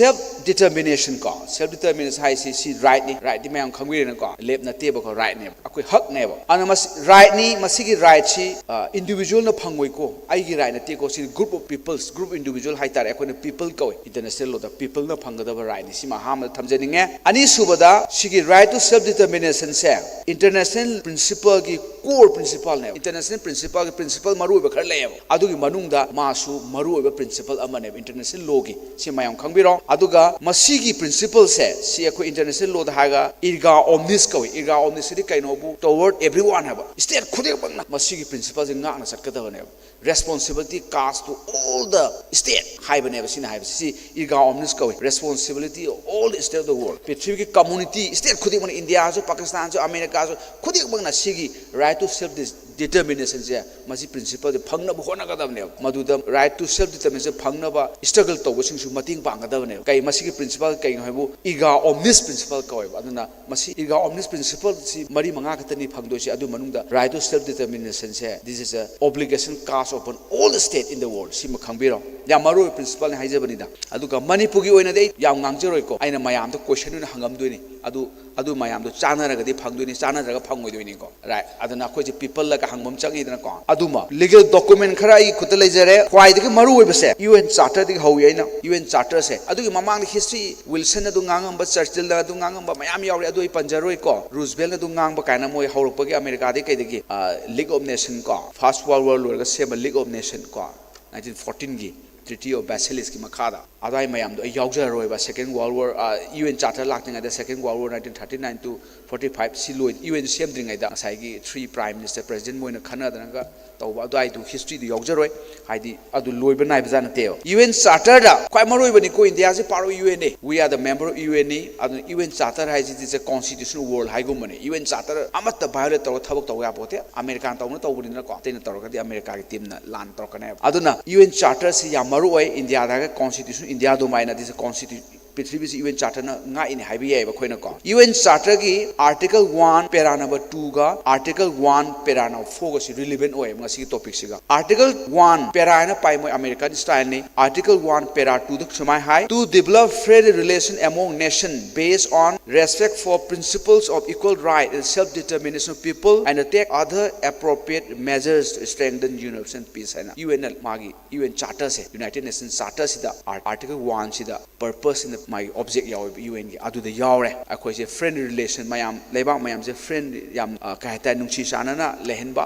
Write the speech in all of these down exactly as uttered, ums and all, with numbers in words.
Self determination ꯀꯣ, self determination ꯍꯥꯏꯁꯤ ꯁꯤ right ꯅꯤ, right ꯇꯤ ꯃꯌꯥꯝ ꯈꯪꯕꯤꯔꯦꯅꯀꯣ, ꯂꯦꯞ ꯅꯠꯇꯦꯕꯀꯣ, right ꯅꯦꯕ, ꯑꯩꯈꯣꯏ ꯍꯛꯅꯦꯕ꯫ ꯑꯗꯨꯅ ꯃꯁꯤ right ꯅꯤ, ꯃꯁꯤꯒꯤ right ꯁꯤ individual ꯅ ꯐꯪꯉꯣꯏꯀꯣ, ꯑꯩꯒꯤ right ꯅꯠꯇꯦꯀꯣ, ꯁꯤ group of peoples, group individual ꯍꯥꯏꯇꯥꯔꯦ, ꯑꯩꯈꯣꯏꯅ people ꯀꯧꯏ, international law ꯗ people ꯅ ꯐꯪꯒꯗꯕ right ꯅꯤ꯫ ꯁꯤꯃ ꯑꯍꯥꯟꯕꯗ ꯊꯝꯖꯅꯤꯡꯉꯦ꯫ ꯑꯅꯤꯁꯨꯕꯗ ꯁꯤꯒꯤ right to self determination say international principle ꯒꯤ core principle ꯅꯦꯕ꯫ International principle ꯒꯤ principle ꯃꯔꯨꯑꯣꯏꯕ ꯈꯔ ꯂꯩꯌꯦꯕ, ꯑꯗꯨꯒꯤ ꯃꯅꯨꯡꯗ ꯃꯥꯁꯨ ꯃꯔꯨꯑꯣꯏꯕ principle ꯑꯃꯅꯦꯕ international law ꯒꯤ꯫ ꯁꯤ ꯃꯌꯥꯝ ꯈꯪꯕꯤꯔꯣ꯫ ꯑꯗꯨꯒ ꯃꯁꯤꯒꯤ principle ꯁꯦ ꯁꯤ ꯑꯩꯈꯣꯏ international law ꯗ ꯍꯥꯏꯔꯒ erga omnes ꯀꯧꯏ꯫ Erga omnes ꯁꯤꯗꯤ ꯀꯩꯅꯣꯕꯨ toward everyone ꯍꯥꯏꯕ, state ꯈꯨꯗꯤꯡꯃꯛꯅ ꯃꯁꯤꯒꯤ principle ꯁꯦ ꯉꯥꯛꯅ ꯆꯠꯀꯗꯕꯅꯦꯕ꯫ Responsibility cast to all the state ꯍꯥꯏꯕꯅꯦꯕ꯫ ꯁꯤꯅ ꯍꯥꯏꯕꯁꯤ ꯁꯤ erga omnes ꯀꯧꯏ, responsibility of all the state of the world꯫ ꯄ꯭ꯔꯤꯊꯤꯕꯤꯒꯤ community, state ꯈꯨꯗꯤꯡꯃꯛꯅ, ꯏꯟꯗꯤꯌꯥꯁꯨ, ꯄꯥꯀꯤꯁꯇꯥꯟꯁꯨ, ꯑꯃꯦꯔꯤꯀꯥꯁꯨ, ꯈꯨꯗꯤꯡꯃꯛꯅ ꯁꯤꯒꯤ right to self determination ꯁꯦ, ꯃꯁꯤ principle ꯁꯦ ꯐꯪꯅꯕ ꯍꯣꯠꯅꯒꯗꯕꯅꯦꯕ꯫ ꯃꯗꯨꯗ right to self determination ꯐꯪꯅꯕ struggle ꯇꯧꯕꯁꯤꯡꯁꯨ ꯃꯇꯦꯡ ꯄꯥꯡꯒꯗꯕꯅꯦꯕ꯫ ꯀꯩ, ꯃꯁꯤꯒꯤ principle ꯀꯩꯅꯣ ꯍꯥꯏꯕꯨ erga omnes principle ꯀꯧꯋꯦꯕ꯫ ꯑꯗꯨꯅ ꯃꯁꯤ erga omnes principle ꯁꯤ ꯃꯔꯤ ꯃꯉꯥ ꯈꯛꯇꯅꯤ ꯐꯪꯗꯣꯏꯁꯦ꯫ ꯑꯗꯨ ꯃꯅꯨꯡꯗ right to self determination say, this is a obligation cast upon all the state in the world꯫ ꯁꯤꯃ ꯈꯪꯕꯤꯔꯣ꯫ ꯌꯥꯝ ꯃꯔꯨ ꯑꯣꯏꯕ principle ꯅꯤ ꯍꯥꯏꯖꯕꯅꯤꯗ꯫ ꯑꯗꯨꯒ ꯃꯅꯤꯄꯨꯔꯒꯤ ꯑꯣꯏꯅꯗꯤ ꯑꯩ ꯌꯥꯝ ꯉꯥꯡꯖꯔꯣꯏꯀꯣ, ꯑꯩꯅ ꯃꯌꯥꯝꯗ question ꯑꯣꯏꯅ ꯍꯪꯉꯝꯗꯣꯏꯅꯤ꯫ ꯑꯗꯨ, ꯑꯗꯨ ꯃꯌꯥꯝꯗꯣ ꯆꯥꯟꯅꯔꯒꯗꯤ ꯐꯪꯗꯣꯏꯅꯤ, ꯆꯥꯟꯅꯗ꯭ꯔꯒ ꯐꯪꯉꯣꯏꯗꯣꯏꯅꯤꯀꯣ꯫ Right? ꯑꯗꯨꯅ ꯑꯩꯈꯣꯏꯁꯦ people ꯂꯒ ꯍꯪꯕ ꯑꯃ ꯆꯪꯉꯤꯗꯅꯀꯣ꯫ ꯑꯗꯨꯃ legal document ꯈꯔ ꯑꯩꯒꯤ ꯈꯨꯠꯇ ꯂꯩꯖꯔꯦ꯫ ꯈ꯭ꯋꯥꯏꯗꯒꯤ ꯃꯔꯨ ꯑꯣꯏꯕꯁꯦ U N charter ꯗꯒꯤ ꯍꯧꯏ ꯑꯩꯅ꯫ U N charter ꯁꯦ, ꯑꯗꯨꯒꯤ ꯃꯃꯥꯡꯗ history, Wilson ꯅ ꯑꯗꯨ ꯉꯥꯡꯉꯝꯕ, Churchill ꯅ ꯑꯗꯨ ꯉꯥꯡꯉꯝꯕ ꯃꯌꯥꯝ ꯌꯥꯎꯔꯤ, ꯑꯗꯨ ꯑꯩ ꯄꯟꯖꯔꯣꯏꯀꯣ꯫ Roosevelt ꯅ ꯑꯗꯨ ꯉꯥꯡꯕ ꯀꯥꯏꯅ ꯃꯣꯏ ꯍꯧꯔꯛꯄꯒꯤ ꯑꯃꯦꯔꯤꯀꯥꯗꯒꯤ ꯀꯩꯗꯒꯤ, ꯑ, League of Nation ꯀꯣ, First World War ꯂꯣꯏꯔꯒ ꯁꯦꯝꯕ League of Nation ꯀꯣ, nineteen fourteen ꯒꯤ Treaty of Versailles ꯀꯤ ꯃꯈꯥꯗ꯫ ꯑꯗꯨꯋꯥꯏ ꯃꯌꯥꯝꯗꯣ ꯑꯩ ꯌꯥꯎꯖꯔꯔꯣꯏꯕ꯫ Second World War, ꯑ, U N charter ꯂꯥꯛꯇ꯭ꯔꯤꯉꯩꯗ, Second World War, nineteen thirty nine to forty five ꯁꯤ ꯂꯣꯏ, U N ꯁꯦꯝꯗ꯭ꯔꯤꯉꯩꯗ ꯉꯁꯥꯏꯒꯤ three prime minister, president ꯃꯣꯏꯅ ꯈꯟꯅꯗꯅꯒ ꯇꯧꯕ ꯑꯗꯨꯋꯥꯏꯗꯨ history ꯗꯨ ꯌꯥꯎꯖꯔꯣꯏ꯫ ꯍꯥꯏꯗꯤ ꯑꯗꯨ ꯂꯣꯏꯕ ꯅꯥꯏꯕꯖꯥꯠ ꯅꯠꯇꯦꯕ꯫ U N charter ꯗ ꯈ꯭ꯋꯥꯏ ꯃꯔꯨ ꯑꯣꯏꯕꯅꯤꯀꯣ, ꯏꯟꯗꯤꯌꯥꯁꯤ part of U N ꯅꯤ, we are the member of U N ꯅꯤ꯫ ꯑꯗꯨꯅ U N charter ꯍꯥꯏꯁꯤꯗꯤ it's a constitutional world ꯍꯥꯏꯒꯨꯝꯕꯅꯤ꯫ U N charter ꯑꯃꯠꯇ violate ꯇꯧꯔꯒ ꯊꯕꯛ ꯇꯧꯕ ꯌꯥꯄꯣꯠꯇꯦ꯫ ꯑꯃꯦꯔꯤꯀꯥꯅ ꯇꯧꯅ ꯇꯧꯕꯅꯤꯅꯀꯣ, ꯑꯇꯩꯅ ꯇꯧꯔꯒꯗꯤ ꯑꯃꯦꯔꯤꯀꯥꯒꯤ team ꯅ ꯂꯥꯟ ꯇꯧꯔꯛꯀꯅꯦꯕ꯫ ꯑꯗꯨꯅ U N charter ꯁꯤ ꯌꯥꯝ ꯃꯔꯨ ꯑꯣꯏ꯫ ꯏꯟꯗꯤꯌꯥꯗ ꯍꯥꯏꯔꯒ constitution, ꯏꯟꯗꯤꯌꯥ ꯑꯗꯨꯃꯥꯏꯅ this constitution ꯄ꯭ꯔꯤꯊꯤꯕꯤꯁꯤ ꯌꯨ ꯑꯦꯟ ꯆꯥꯔꯇꯔꯅ ꯉꯥꯛꯏꯅꯦ ꯍꯥꯏꯕ ꯌꯥꯏꯑꯕ ꯑꯩꯈꯣꯏꯅꯀꯣ꯫ ꯌꯨ ꯑꯦꯟ ꯆꯥꯔꯇꯔꯒꯤ ꯑꯥꯔꯇꯤꯀꯜ ꯋꯥꯟ ꯄꯦꯔꯥ ꯅꯝꯕꯔ ꯇꯨꯒ ꯑꯥꯔꯇꯤꯀꯜ ꯋꯥꯟ ꯄꯦꯔꯥ ꯅꯝꯕꯔ ꯐꯣꯔꯒꯁꯤ ꯔꯤꯂꯤꯚꯦꯟ ꯑꯣꯏꯌꯦꯕ ꯉꯁꯤꯒꯤ ꯇꯣꯄꯤꯛꯁꯤꯒ꯫ ꯑꯥꯔꯇꯤꯀꯜ ꯋꯥꯟ ꯄꯦꯔꯥ ꯍꯥꯏꯅ ꯄꯥꯏ ꯃꯣꯏ ꯑꯃꯦꯔꯤꯀꯟ ꯁ꯭ꯇꯥꯏꯜꯅꯤ꯫ ꯑꯥꯔꯇꯤꯀꯜ ꯋꯥꯟ ꯄꯦꯔꯥ ꯇꯨꯗ ꯁꯨꯃꯥꯏꯅ ꯍꯥꯏ: "To develop friendly relation among nation based on respect for principles of equal right and self determination of people and take other appropriate measures to strengthen universal peace" ꯍꯥꯏꯅ U N ꯃꯥꯒꯤ U N ꯆꯥꯔꯇꯔꯁꯦ, united nation ꯆꯥꯔꯇꯔꯁꯤꯗ article ꯋꯥꯟꯁꯤꯗ ꯄꯔꯄꯁꯁꯤꯅ ꯃꯥꯒꯤ object ꯌꯥꯎꯋꯦꯕ U ꯑꯦꯟꯒꯤ꯫ ꯑꯗꯨꯗ ꯌꯥꯎꯔꯦ ꯑꯩꯈꯣꯏꯁꯦ ꯐ꯭ꯔꯦꯟ ꯔꯤꯂꯦꯁꯟ, ꯃꯌꯥꯝ ꯂꯩꯕꯥꯛ ꯃꯌꯥꯝꯁꯦ ꯐ꯭ꯔꯦꯟ ꯌꯥꯝ, ꯑ, ꯀꯩ ꯍꯥꯏꯇꯥꯔꯦ, ꯅꯨꯡꯁꯤ ꯆꯥꯟꯅꯅ ꯂꯩꯍꯟꯕ꯫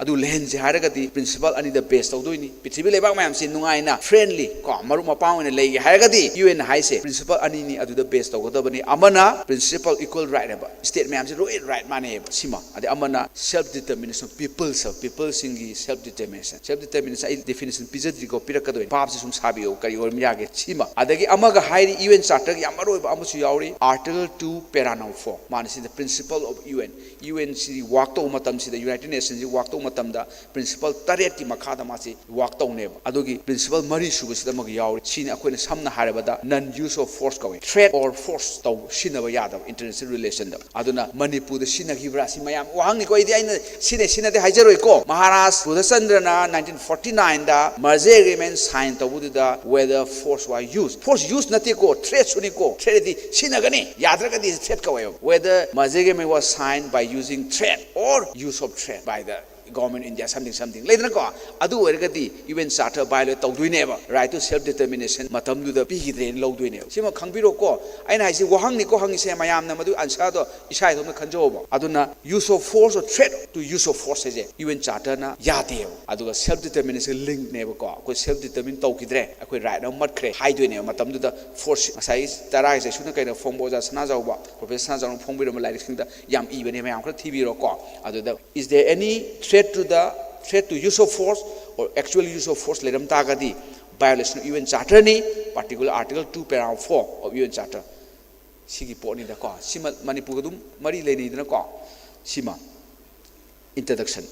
ꯑꯗꯨ ꯂꯩꯍꯟꯁꯦ ꯍꯥꯏꯔꯒꯗꯤ ꯄ꯭ꯔꯤꯟꯁꯤꯄꯜ ꯑꯅꯤꯗ ꯕꯦꯁ ꯇꯧꯗꯣꯏꯅꯤ꯫ ꯄ꯭ꯔꯤꯊꯤꯕꯤ ꯂꯩꯕꯥꯛ ꯃꯌꯥꯝꯁꯤ ꯅꯨꯡꯉꯥꯏꯅ, ꯐ꯭ꯔꯦꯟꯂꯤ ꯀꯣ, ꯃꯔꯨꯞ ꯃꯄꯥꯡ ꯑꯣꯏꯅ ꯂꯩꯒꯦ ꯍꯥꯏꯔꯒꯗꯤ ꯌꯨ ꯑꯦꯟ ꯍꯥꯏꯁꯦ ꯄ꯭ꯔꯤꯟꯁꯤꯄꯜ ꯑꯅꯤꯅꯤ ꯑꯗꯨꯗ ꯕꯦꯁ ꯇꯧꯒꯗꯕꯅꯤ꯫ ꯑꯃꯅ ꯄ꯭ꯔꯤꯟꯁꯤꯄꯜ ꯏꯀ꯭ꯋꯦꯜ ꯔꯥꯏꯠ ꯍꯥꯏꯕ, ꯁ꯭ꯇꯦꯠ ꯃꯌꯥꯝꯁꯦ ꯂꯣꯏ ꯔꯥꯏꯠ ꯃꯥꯟꯅꯩꯌꯦꯕ, ꯁꯤꯃ꯫ ꯑꯗꯩ ꯑꯃꯅ ꯁꯦꯜꯐ ꯗꯤꯇꯔꯃꯤꯅꯦꯁꯟ, ꯄꯤꯄꯜꯁ, ꯄꯤꯄꯜꯁꯤꯡꯒꯤ ꯁꯦꯜꯐ ꯗꯤꯇꯔꯃꯤꯅꯦꯁꯟ꯫ ꯁꯦꯜꯐ ꯗꯤꯇꯔꯃꯤꯅꯦꯁꯟ ꯑꯩ ꯗꯦꯐꯤꯅꯦꯁꯟ ꯄꯤꯖꯗ꯭ꯔꯤꯀꯣ, ꯄꯤꯔꯛꯀꯗꯣꯏꯅꯤ꯫ ꯚꯥꯞꯁꯤ ꯁꯨꯝ ꯁꯥꯕꯤꯌꯣ, ꯀꯔꯤ ꯑꯣꯏꯔꯝ ꯌꯥꯒꯦ, ꯁꯤꯃ꯫ ꯑꯗꯒꯤ ꯑꯃꯒ ꯍꯥꯏꯔꯤ, ꯌꯨ ꯑꯦꯟ ꯆꯥꯔꯇꯔꯒꯤ ꯌꯥꯝ ꯃꯔꯨ ꯑꯣꯏꯕ ꯑꯃꯁꯨ ꯌꯥꯎꯔꯤ, article two para number four. ꯃꯥꯅ ꯁꯤꯗ principle of U N, U N ꯁꯤ ꯋꯥꯛ ꯇꯧꯕ ꯃꯇꯝꯁꯤꯗ, ꯌꯨꯅꯥꯏꯇꯦꯠ ꯅꯦꯁꯟꯁꯤ ꯋꯥꯛ ꯇꯧꯕ ꯃꯇꯝꯗ ꯄ꯭ꯔꯤꯟꯁꯤꯄꯜ ꯇꯔꯦꯠꯀꯤ ꯃꯈꯥꯗ ꯃꯥꯁꯤ ꯋꯥꯛ ꯇꯧꯅꯦꯕ꯫ ꯑꯗꯨꯒꯤ ꯄ꯭ꯔꯤꯟꯁꯤꯄꯜ ꯃꯔꯤ ꯁꯨꯕꯁꯤꯗ ꯑꯃꯒ ꯌꯥꯎꯔꯤ꯫ ꯁꯤꯅꯤ ꯑꯩꯈꯣꯏꯅ ꯁꯝꯅ ꯍꯥꯏꯔꯕꯗ ꯅꯟ ꯌꯨꯁ ꯑꯣꯐ ꯐꯣꯔꯁ ꯀꯧꯏ꯫ ꯊ꯭ꯔꯦꯠ ꯑꯣꯔ ꯐꯣꯔꯁ ꯇꯧ, ꯁꯤꯖꯤꯟꯅꯕ ꯌꯥꯗꯕ ꯏꯟꯇꯔꯅꯦꯁꯅꯦꯜ ꯔꯤꯂꯦꯁꯟꯗ꯫ ꯑꯗꯨꯅ ꯃꯅꯤꯄꯨꯔꯗ ꯁꯤꯖꯤꯟꯅꯈꯤꯕ꯭ꯔꯥ? ꯁꯤ ꯃꯌꯥꯝ ꯋꯥꯍꯪꯅꯤꯀꯣ꯫ ꯑꯩꯗꯤ ꯑꯩꯅ ꯁꯤꯖꯤꯟꯅꯩ ꯁꯤꯖꯤꯟꯅꯗꯦ ꯍꯥꯏꯖꯔꯣꯏꯀꯣ꯫ ꯃꯍꯥꯔꯥꯖ ꯕꯨꯙꯆꯟꯗ꯭ꯔꯅ ꯅꯥꯏꯟꯇꯤꯟ ꯐꯣꯔꯇꯤ ꯅꯥꯏꯟꯗ ꯃꯔꯖꯔ ꯑꯦꯒ꯭ꯔꯤꯃꯦꯟ ꯁꯥꯏꯟ ꯇꯧꯕꯗꯨꯗ whether force was used, force use ꯅꯠꯇꯦꯀꯣ, ꯊ꯭ꯔꯦꯠꯁꯨꯅꯤꯀꯣ꯫ ꯊ꯭ꯔꯦꯠ ꯑꯗꯤ ꯁꯤꯖꯤꯟꯅꯒꯅꯤ, ꯌꯥꯗ꯭ꯔꯒꯗꯤ thread ꯀꯧꯋꯦꯕ꯫ Whether merger agreement was signed by using threat or use of threat by the government of India, something, something ꯂꯩꯗꯅꯀꯣ꯫ ꯑꯗꯨ ꯑꯣꯏꯔꯒꯗꯤ U N charter ꯚꯥꯏꯑꯣꯂꯦꯠ ꯇꯧꯗꯣꯏꯅꯦꯕ, right two self determination ꯃꯇꯝꯗꯨꯗ ꯄꯤꯈꯤꯗ꯭ꯔꯦꯅ ꯂꯧꯗꯣꯏꯅꯦꯕ꯫ ꯁꯤꯃ ꯈꯪꯕꯤꯔꯣꯀꯣ꯫ ꯑꯩꯅ ꯍꯥꯏꯁꯤ ꯋꯥꯍꯪꯅꯤꯀꯣ ꯍꯪꯉꯤꯁꯦ, ꯃꯌꯥꯝꯅ ꯃꯗꯨ ꯑꯟꯁꯔꯗꯣ ꯏꯁꯥ ꯏꯊꯣꯛꯅ ꯈꯟꯖꯧꯕ꯫ ꯑꯗꯨꯅ use of force or threat to use of force ꯍꯥꯏꯁꯦ ꯌꯨ ꯑꯦꯟ ꯆꯥꯔꯇꯔꯅ ꯌꯥꯗꯦꯕ꯫ ꯑꯗꯨꯒ ꯁꯦꯜꯐ ꯗꯤꯇꯔꯃꯤꯅꯦꯁꯟ ꯂꯤꯡꯛꯅꯦꯕꯀꯣ꯫ ꯑꯩꯈꯣꯏ ꯁꯦꯜꯐ ꯗꯤꯇꯔꯃꯤꯟ ꯇꯧꯈꯤꯗ꯭ꯔꯦ, ꯑꯩꯈꯣꯏ ꯔꯥꯏꯠ ꯑꯃ ꯃꯠꯈ꯭ꯔꯦ ꯍꯥꯏꯗꯣꯏꯅꯦꯕ꯫ ꯃꯇꯝꯗꯨꯗ ꯐꯣꯔꯁ, ꯉꯁꯥꯏꯒꯤ ꯇꯔꯥꯒꯤ ꯆꯩꯁꯨꯅ ꯀꯩꯅꯣ ꯐꯣꯡꯕ ꯑꯣꯖꯥ ꯁꯅꯥꯖꯥꯎꯕ, ꯄ꯭ꯔꯣꯐꯦꯁꯔ ꯁꯅꯥꯖꯥꯎꯕꯅ ꯐꯣꯡꯕꯤꯔꯝꯕ ꯂꯥꯏꯔꯤꯛꯁꯤꯡꯗ ꯌꯥꯝ ꯏꯕꯅꯦ, ꯃꯌꯥꯝ ꯈꯔ ꯊꯤꯕꯤꯔꯣꯀꯣ꯫ ꯑꯗꯨꯗ, "Is there any threat to the, threat to use of force or actual use of force ꯂꯩꯔꯝ ꯇꯥꯔꯒꯗꯤ violation of U N Charter ꯅꯤ, particular Article two Paragraph four of U N Charter"꯫ ꯁꯤꯒꯤ ꯄꯣꯠꯅꯤꯗꯀꯣ꯫ ꯁꯤꯃ ꯃꯅꯤꯄꯨꯔꯒ ꯑꯗꯨꯝ ꯃꯔꯤ ꯂꯩꯅꯩꯗꯅꯀꯣ꯫ ꯁꯤꯃ introduction꯫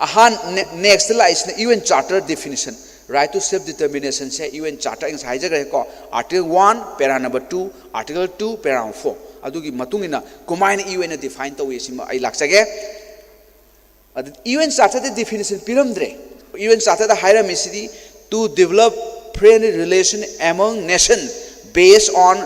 ꯑꯍꯥꯟ-, ne-, next ꯂꯥꯛꯏꯁꯤꯅ U N Charter definition꯫ Right to self determination say UN Charter ꯑꯩ ꯉꯁꯥꯏ ꯍꯥꯏꯖꯈ꯭ꯔꯦꯀꯣ, Article one, para number two, Article two, para four, ꯑꯗꯨꯒꯤ ꯃꯇꯨꯡ ꯏꯟꯅ ꯀꯃꯥꯏꯅ UNꯅ define ꯇꯧꯏ ꯁꯤꯃ ꯑꯩ ꯂꯥꯛꯆꯒꯦ꯫ ꯑꯗꯨ UN Charterꯗ definition ꯄꯤꯔꯝꯗ꯭ꯔꯦ꯫ UN Charterꯗ ꯍꯥꯏꯔꯝꯃꯤꯁꯤꯗꯤ, "To develop friendly relation among nations based on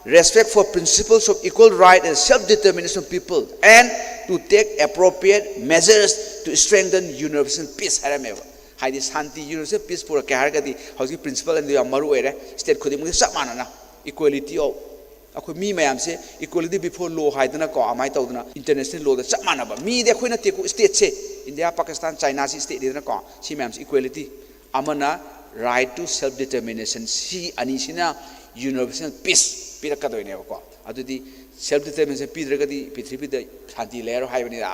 respect for principles of equal right and self determination of people and to take appropriate measures to strengthen universal peace" ꯍꯥꯏꯔꯝꯃꯦꯕ꯫ ꯍꯥꯏꯗꯤ ꯁꯥꯟꯇꯤ, universal peace ꯄꯨꯔꯛꯀꯦ ꯍꯥꯏꯔꯒꯗꯤ ꯍꯧꯖꯤꯛꯀꯤ principle ꯑꯅꯤꯗꯣ ꯌꯥꯝ ꯃꯔꯨ ꯑꯣꯏꯔꯦ꯫ State ꯈꯨꯗꯤꯡꯃꯛꯇ ꯆꯞ ꯃꯥꯟꯅꯅ equality of, ꯑꯩꯈꯣꯏ ꯃꯤ ꯃꯌꯥꯝꯁꯦ equality before law ꯍꯥꯏꯗꯅꯀꯣ, ꯑꯗꯨꯃꯥꯏꯅ ꯇꯧꯗꯅ international lawꯗ ꯆꯞ ꯃꯥꯟꯅꯕ꯫ ꯃꯤꯗꯤ ꯑꯩꯈꯣꯏ ꯅꯠꯇꯦꯀꯣ, stateꯁꯦ, India, Pakistan, China ꯁꯤ stateꯅꯤꯗꯅꯀꯣ, ꯁꯤ ꯃꯌꯥꯝꯁꯦ equality꯫ ꯑꯃꯅ right to self determination, ꯁꯤ ꯑꯅꯤꯁꯤꯅ universal peace ꯄꯤꯔꯛꯀꯗꯣꯏꯅꯦꯕꯀꯣ꯫ ꯑꯗꯨꯗꯤ self determination ꯄꯤꯗ꯭ꯔꯒꯗꯤ ꯄ꯭ꯔꯤꯊꯤꯕꯤꯗ ꯁꯥꯟꯇꯤ ꯂꯩꯔꯣꯏ ꯍꯥꯏꯕꯅꯤꯗ꯫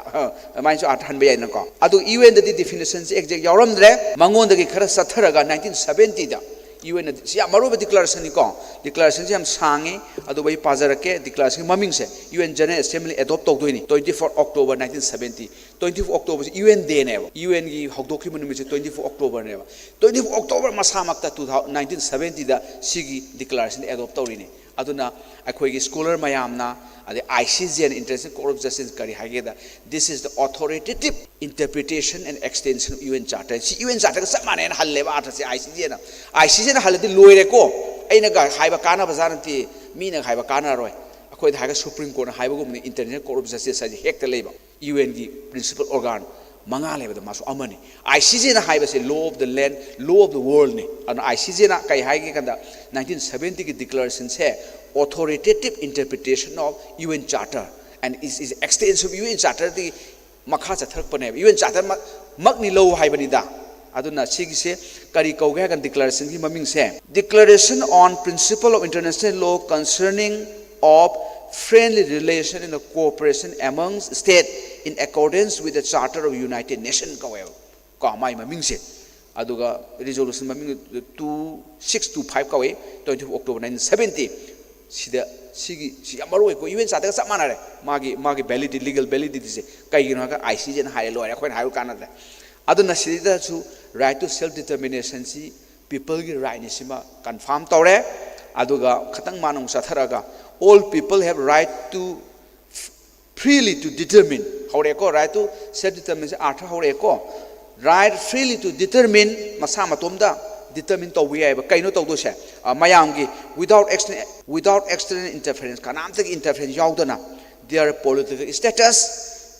ꯑꯗꯨꯃꯥꯏꯅꯁꯨ ꯑꯥꯔꯊ ꯍꯟꯕ ꯌꯥꯏꯗꯅꯀꯣ꯫ ꯑꯗꯨ UNꯗꯗꯤ definitionꯁꯦ exact ꯌꯥꯎꯔꯝꯗ꯭ꯔꯦ꯫ ꯃꯉꯣꯟꯗꯒꯤ ꯈꯔ ꯆꯠꯊꯔꯒ nineteen seventyꯗ UNꯅ, ꯁꯤ ꯌꯥꯝ ꯃꯔꯨ ꯑꯣꯏꯕ declarationꯅꯤꯀꯣ꯫ Declarationꯁꯦ ꯌꯥꯝ ꯁꯥꯡꯉꯤ, ꯑꯗꯨꯕꯨ ꯑꯩ ꯄꯥꯖꯔꯛꯀꯦ꯫ Declarationꯒꯤ ꯃꯃꯤꯡꯁꯦ UN General Assembly adopt ꯇꯧꯗꯣꯏꯅꯤ, twenty four October nineteen seventy꯫ Twenty four Octoberꯁꯦ UN dayꯅꯦꯕ, UNꯒꯤ ꯍꯧꯗꯣꯛꯈꯤꯕ ꯅꯨꯃꯤꯠꯁꯦ twenty four Octoberꯅꯦꯕ꯫ Twenty four October ꯃꯁꯥꯃꯛꯇ two thousand, nineteen seventyꯗ ꯁꯤꯒꯤ declarationꯁꯦ adopt ꯇꯧꯔꯤꯅꯤ꯫ ꯑꯗꯨꯅ ꯑꯩꯈꯣꯏꯒꯤ scholar ꯃꯌꯥꯝꯅ, ꯑꯗꯩ ICJꯅ, International Court of Justice, ꯀꯔꯤ ꯍꯥꯏꯒꯦꯗ, "This is the authoritative interpretation and extension of UN Charter"꯫ ꯁꯤ UN Charterꯒ ꯆꯞ ꯃꯥꯟꯅꯩꯅ ꯍꯜꯂꯦꯕ ꯑꯥꯔꯊꯁꯦ ICJꯅ꯫ ICJꯅ ꯍꯜꯂꯗꯤ ꯂꯣꯏꯔꯦꯀꯣ꯫ ꯑꯩꯅꯒ ꯍꯥꯏꯕ ꯀꯥꯟꯅꯕꯖꯥꯠ ꯅꯠꯇꯦ, ꯃꯤꯅ ꯍꯥꯏꯕ ꯀꯥꯟꯅꯔꯣꯏ꯫ ꯑꯩꯈꯣꯏꯗ ꯍꯥꯏꯔꯒ Supreme Courtꯅ ꯍꯥꯏꯕꯒꯨꯝꯕꯅꯤ, International Court of Justice ꯍꯥꯏꯁꯦ ꯍꯦꯛꯇ ꯂꯩꯕ꯫ UNꯒꯤ principal organ ꯃꯉꯥ ꯂꯩꯕꯗ ꯃꯥꯁꯨ ꯑꯃꯅꯤ꯫ ICJꯅ ꯍꯥꯏꯕꯁꯦ law of the land, law of the worldꯅꯤ꯫ ꯑꯗꯨꯅ ICJꯅ ꯀꯩ ꯍꯥꯏꯒꯦ ꯀꯥꯟꯗ, nineteen seventyꯒꯤ declarationꯁꯦ authoritative interpretation of UN Charter and is, is extension of UN Charterꯗꯒꯤ ꯃꯈꯥ ꯆꯠꯊꯔꯛꯄꯅꯦꯕ꯫ UN Charter ꯃꯛ-, ꯃꯛꯅꯤ ꯂꯧ ꯍꯥꯏꯕꯅꯤꯗ꯫ ꯑꯗꯨꯅ ꯁꯤꯒꯤꯁꯦ ꯀꯔꯤ ꯀꯧꯒꯦ ꯍꯥꯏꯔ ꯀꯥꯟꯗ, declarationꯒꯤ ꯃꯃꯤꯡꯁꯦ Declaration on Principle of International Law Concerning of Friendly Relation and Cooperation Among States in Accordance with the Charter of United Nations ꯀꯧꯋꯦꯕ ꯀꯣ, ꯃꯥꯏ ꯃꯃꯤꯡꯁꯦ꯫ ꯑꯗꯨꯒ resolution ꯃꯃꯤꯡ two six two five ꯀꯧꯋꯦ, twenty four October nineteen seventy꯫ ꯁꯤꯗ, ꯁꯤꯒꯤ, ꯁꯤ ꯌꯥꯝ ꯃꯔꯨ ꯑꯣꯏꯀꯣ, UN Charterꯒ ꯆꯞ ꯃꯥꯟꯅꯔꯦ꯫ ꯃꯥꯒꯤ, ꯃꯥꯒꯤ validity, legal validityꯁꯦ꯫ ꯀꯩꯒꯤꯅꯣ ꯍꯥꯏꯔꯒ ICJꯅ ꯍꯥꯏꯔꯦ, ꯂꯣꯏꯔꯦ, ꯑꯩꯈꯣꯏꯅ ꯍꯥꯏꯕ ꯀꯥꯟꯅꯗ꯭ꯔꯦ꯫ ꯑꯗꯨꯅ ꯁꯤꯗꯁꯨ right to self determination ꯁꯤ people ꯒꯤ right ꯅꯤ, ꯁꯤꯃ confirm ꯇꯧꯔꯦ꯫ ꯑꯗꯨꯒ ꯈꯤꯇꯪ ꯃꯥꯅ ꯑꯃꯨꯛ ꯆꯠꯊꯔꯒ, "All people have right to freely to determine" ꯍꯧꯔꯛꯑꯦꯀꯣ꯫ Right to self determination earth ꯍꯧꯔꯛꯑꯦꯀꯣ꯫ Right freely to determine, ꯃꯁꯥ ꯃꯇꯣꯝꯗ determine ꯇꯧꯕ ꯌꯥꯏꯑꯕ꯫ ꯀꯩꯅꯣ ꯇꯧꯗꯣꯏꯁꯦ? ꯑ, ꯃꯌꯥꯝꯒꯤ without external, without external interference, ꯀꯅꯥꯝꯇꯒꯤ interference ꯌꯥꯎꯗꯅ, their political status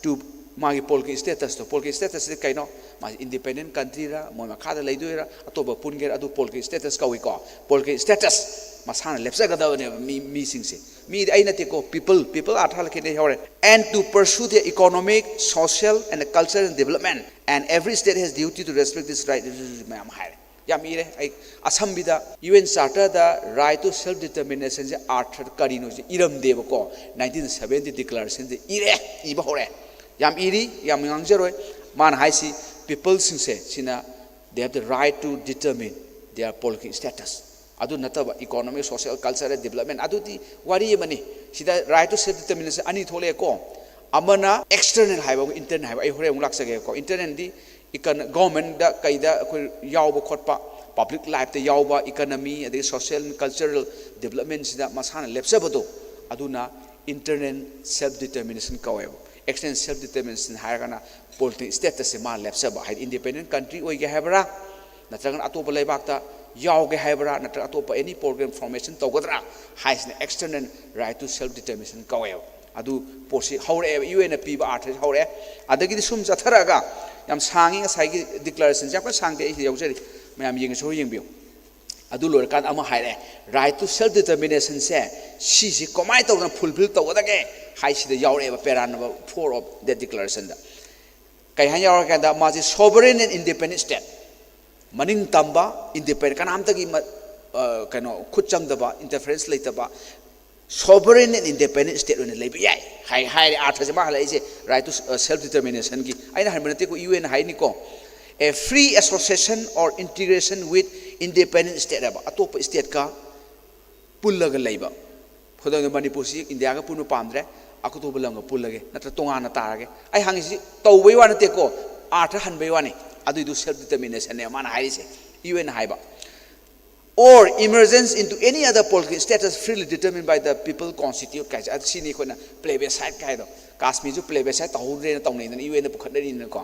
to, ꯃꯥꯒꯤ political status ꯇꯣ, political status ꯁꯤ ꯀꯩꯅꯣ? ꯃꯥꯁꯤ independent country ꯔ, ꯃꯣꯏ ꯃꯈꯥꯗ ꯂꯩꯗꯣꯏꯔꯥ, ꯑꯇꯣꯞꯄ ꯄꯨꯟꯒꯦꯔꯥ, ꯑꯗꯨ political status ꯀꯧꯏꯀꯣ꯫ Political status ꯃꯁꯥꯅ ꯂꯦꯞꯆꯒꯗꯕꯅꯦꯕ ꯃꯤ, ꯃꯤꯁꯤꯡꯁꯦ꯫ ꯃꯤꯗꯤ ꯑꯩ ꯅꯠꯇꯦꯀꯣ, people, people ꯑꯥꯔꯊ ꯍꯜꯂꯛꯈꯤꯅꯦ ꯍꯧꯔꯦ꯫ And to pursue their economic, social and cultural development, and every state has duty to respect this right, ꯃꯌꯥꯝ ꯍꯥꯏꯔꯦ꯫ ꯌꯥꯝ ꯏꯔꯦ꯫ ꯑꯩ ꯑꯁꯝꯕꯤꯗ, U N Charter the right to self determination ꯁꯦ ꯑꯥꯔꯊ ꯀꯔꯤꯅꯣ ꯁꯦ ꯏꯔꯝꯗꯦꯕꯀꯣ꯫ Nineteen seventy declaration ꯁꯦ ꯏꯔꯦ, ꯏꯕ ꯍꯧꯔꯦ꯫ ꯌꯥꯝ ꯏꯔꯤ, ꯌꯥꯝ ꯉꯥꯡꯖꯔꯣꯏ꯫ ꯃꯥꯅ ꯍꯥꯏꯁꯤ, people ꯁꯤꯡꯁꯦ ꯁꯤꯅ, they have the right to determine their political status꯫ ꯑꯗꯨ ꯅꯠꯇꯕ economic, social, cultural development, ꯑꯗꯨꯗꯤ ꯋꯥꯔꯤ ꯑꯃꯅꯤ꯫ ꯁꯤꯗ right to self determination ꯑꯅꯤ ꯊꯣꯛꯂꯛꯑꯦꯀꯣ꯫ ꯑꯃꯅ external ꯍꯥꯏꯕ, ꯑꯃ internal ꯍꯥꯏꯕ, ꯑꯩ ꯍꯣꯔꯦꯟ ꯑꯃꯨꯛ ꯂꯥꯛꯆꯒꯦꯀꯣ꯫ Internal ꯗꯤ ꯏꯀꯟ-, government ꯗ ꯀꯩꯗ ꯑꯩꯈꯣꯏ ꯌꯥꯎꯕ ꯈꯣꯠꯄ, public life ꯇ ꯌꯥꯎꯕ, economy ꯑꯗꯒꯤ social, cultural development ꯁꯤꯗ ꯃꯁꯥꯅ ꯂꯦꯞꯆꯕꯗꯣ, ꯑꯗꯨꯅ internal self determination ꯀꯧꯋꯦꯕ꯫ External self determination ꯍꯥꯏꯔꯒꯅ political status ꯁꯦ ꯃꯥꯅ ꯂꯦꯞꯆꯕ, ꯍꯥꯏꯗꯤ independent country ꯑꯣꯏꯒꯦ ꯍꯥꯏꯕ꯭ꯔꯥ, ꯅꯠꯇ꯭ꯔꯒꯅ ꯑꯇꯣꯞꯄ ꯂꯩꯕꯥꯛꯇ ꯌꯥꯎꯒꯦ ꯍꯥꯏꯕ꯭ꯔꯥ, ꯅꯠꯇ꯭ꯔꯒ ꯑꯇꯣꯞꯄ any program formation ꯇꯧꯒꯗ꯭ꯔꯥ ꯍꯥꯏꯁꯤꯅ external right to self determination ꯀꯧꯋꯦꯕ꯫ ꯑꯗꯨ ꯄꯣꯠꯁꯤ ꯍꯧꯔꯛꯑꯦꯕ, U N ꯅ ꯄꯤꯕ ꯑꯥꯔꯊꯁꯤ ꯍꯧꯔꯛꯑꯦ꯫ ꯑꯗꯒꯤꯗꯤ ꯁꯨꯝ ꯆꯠꯊꯔꯛꯑꯒ, ꯌꯥꯝ ꯁꯥꯡꯉꯤ ꯉꯁꯥꯏꯒꯤ declaration ꯁꯦ, ꯌꯥꯝ ꯀꯟꯅ ꯁꯥꯡꯗꯦ, ꯑꯩ ꯁꯤꯗ ꯌꯥꯎꯖꯔꯤ, ꯃꯌꯥꯝ ꯌꯦꯡꯉꯁꯨ ꯌꯦꯡꯕꯤꯌꯨ꯫ ꯑꯗꯨ ꯂꯣꯏꯔꯀꯥꯟꯗ ꯑꯃ ꯍꯥꯏꯔꯛꯑꯦ, right to self determination ꯁꯦ ꯁꯤꯁꯤ ꯀꯃꯥꯏꯅ ꯇꯧꯗꯅ fulfill ꯇꯧꯒꯗꯒꯦ ꯍꯥꯏꯁꯤꯗ ꯌꯥꯎꯔꯛꯑꯦꯕ, para number four of that declaration ꯗ꯫ ꯀꯩ ꯍꯥꯏꯅ ꯌꯥꯎꯔꯛꯀꯦ ꯍꯥꯏꯗ, ꯃꯥꯁꯤ sovereign and independent state, ꯃꯅꯤꯡ ꯇꯝꯕ, independent, ꯀꯅꯥꯝꯇꯒꯤ ꯃ-, ꯑ, ꯀꯩꯅꯣ, ꯈꯨꯠ ꯆꯪꯗꯕ, interference ꯂꯩꯇꯕ, sovereign and independent state ꯑꯣꯏꯅ ꯂꯩꯕ ꯌꯥꯏ ꯍꯥꯏ, ꯍꯥꯏꯔꯦ꯫ ꯑꯥꯔꯊꯁꯦ ꯃꯥ ꯍꯜꯂꯛꯏꯁꯦ, right to, ꯑ, self determination ꯒꯤ꯫ ꯑꯩꯅ ꯍꯟꯕ ꯅꯠꯇꯦꯀꯣ, U N ꯍꯥꯏꯅꯤꯀꯣ꯫ A free association or integration with independent state ꯍꯥꯏꯕ, ꯑꯇꯣꯞꯄ state ꯀ ꯄꯨꯜꯂꯒ ꯂꯩꯕ꯫ ꯈꯨꯗꯝ ꯑꯣꯏꯅ, ꯃꯅꯤꯄꯨꯔꯁꯤ ꯏꯟꯗꯤꯌꯥꯒ ꯄꯨꯟꯕ ꯄꯥꯝꯗ꯭ꯔꯦ, ꯑꯇꯣꯞꯄ ꯂꯝꯒ ꯄꯨꯜꯂꯒꯦ, ꯅꯠꯇ꯭ꯔ ꯇꯣꯉꯥꯟꯅ ꯇꯥꯔꯒꯦ꯫ ꯑꯩ ꯍꯪꯉꯤꯁꯤ ꯇꯧꯕꯩ ꯋꯥ ꯅꯠꯇꯦꯀꯣ, ꯑꯥꯔꯊ ꯍꯟꯕꯩ ꯋꯥꯅꯤ꯫ ꯑꯗꯨꯏꯗꯨ ꯁꯦꯜꯐ ꯗꯤꯇꯔꯃꯤꯅꯦꯁꯟꯅꯦ ꯃꯥꯅ ꯍꯥꯏꯔꯤꯁꯦ, ꯌꯨ ꯑꯦꯟ ꯍꯥꯏꯕ꯫ Or emergence into any other political status freely determined by the people constitute ꯀꯥꯏꯁꯦ꯫ ꯑꯗꯨ ꯁꯤꯅꯤ ꯑꯩꯈꯣꯏꯅ ꯄ꯭ꯂꯦꯕꯦꯁꯥꯏꯠ ꯀꯥꯏꯗꯣ꯫ ꯀꯥꯁꯃꯤꯔꯁꯨ ꯄ꯭ꯂꯦꯕꯦꯁꯥꯏꯠ ꯇꯧꯍꯧꯗ꯭ꯔꯦꯅ ꯇꯧꯅꯩꯗꯅ, ꯌꯨ ꯑꯦꯟꯗ ꯄꯨꯈꯠꯅꯔꯤꯅꯤꯅꯀꯣ꯫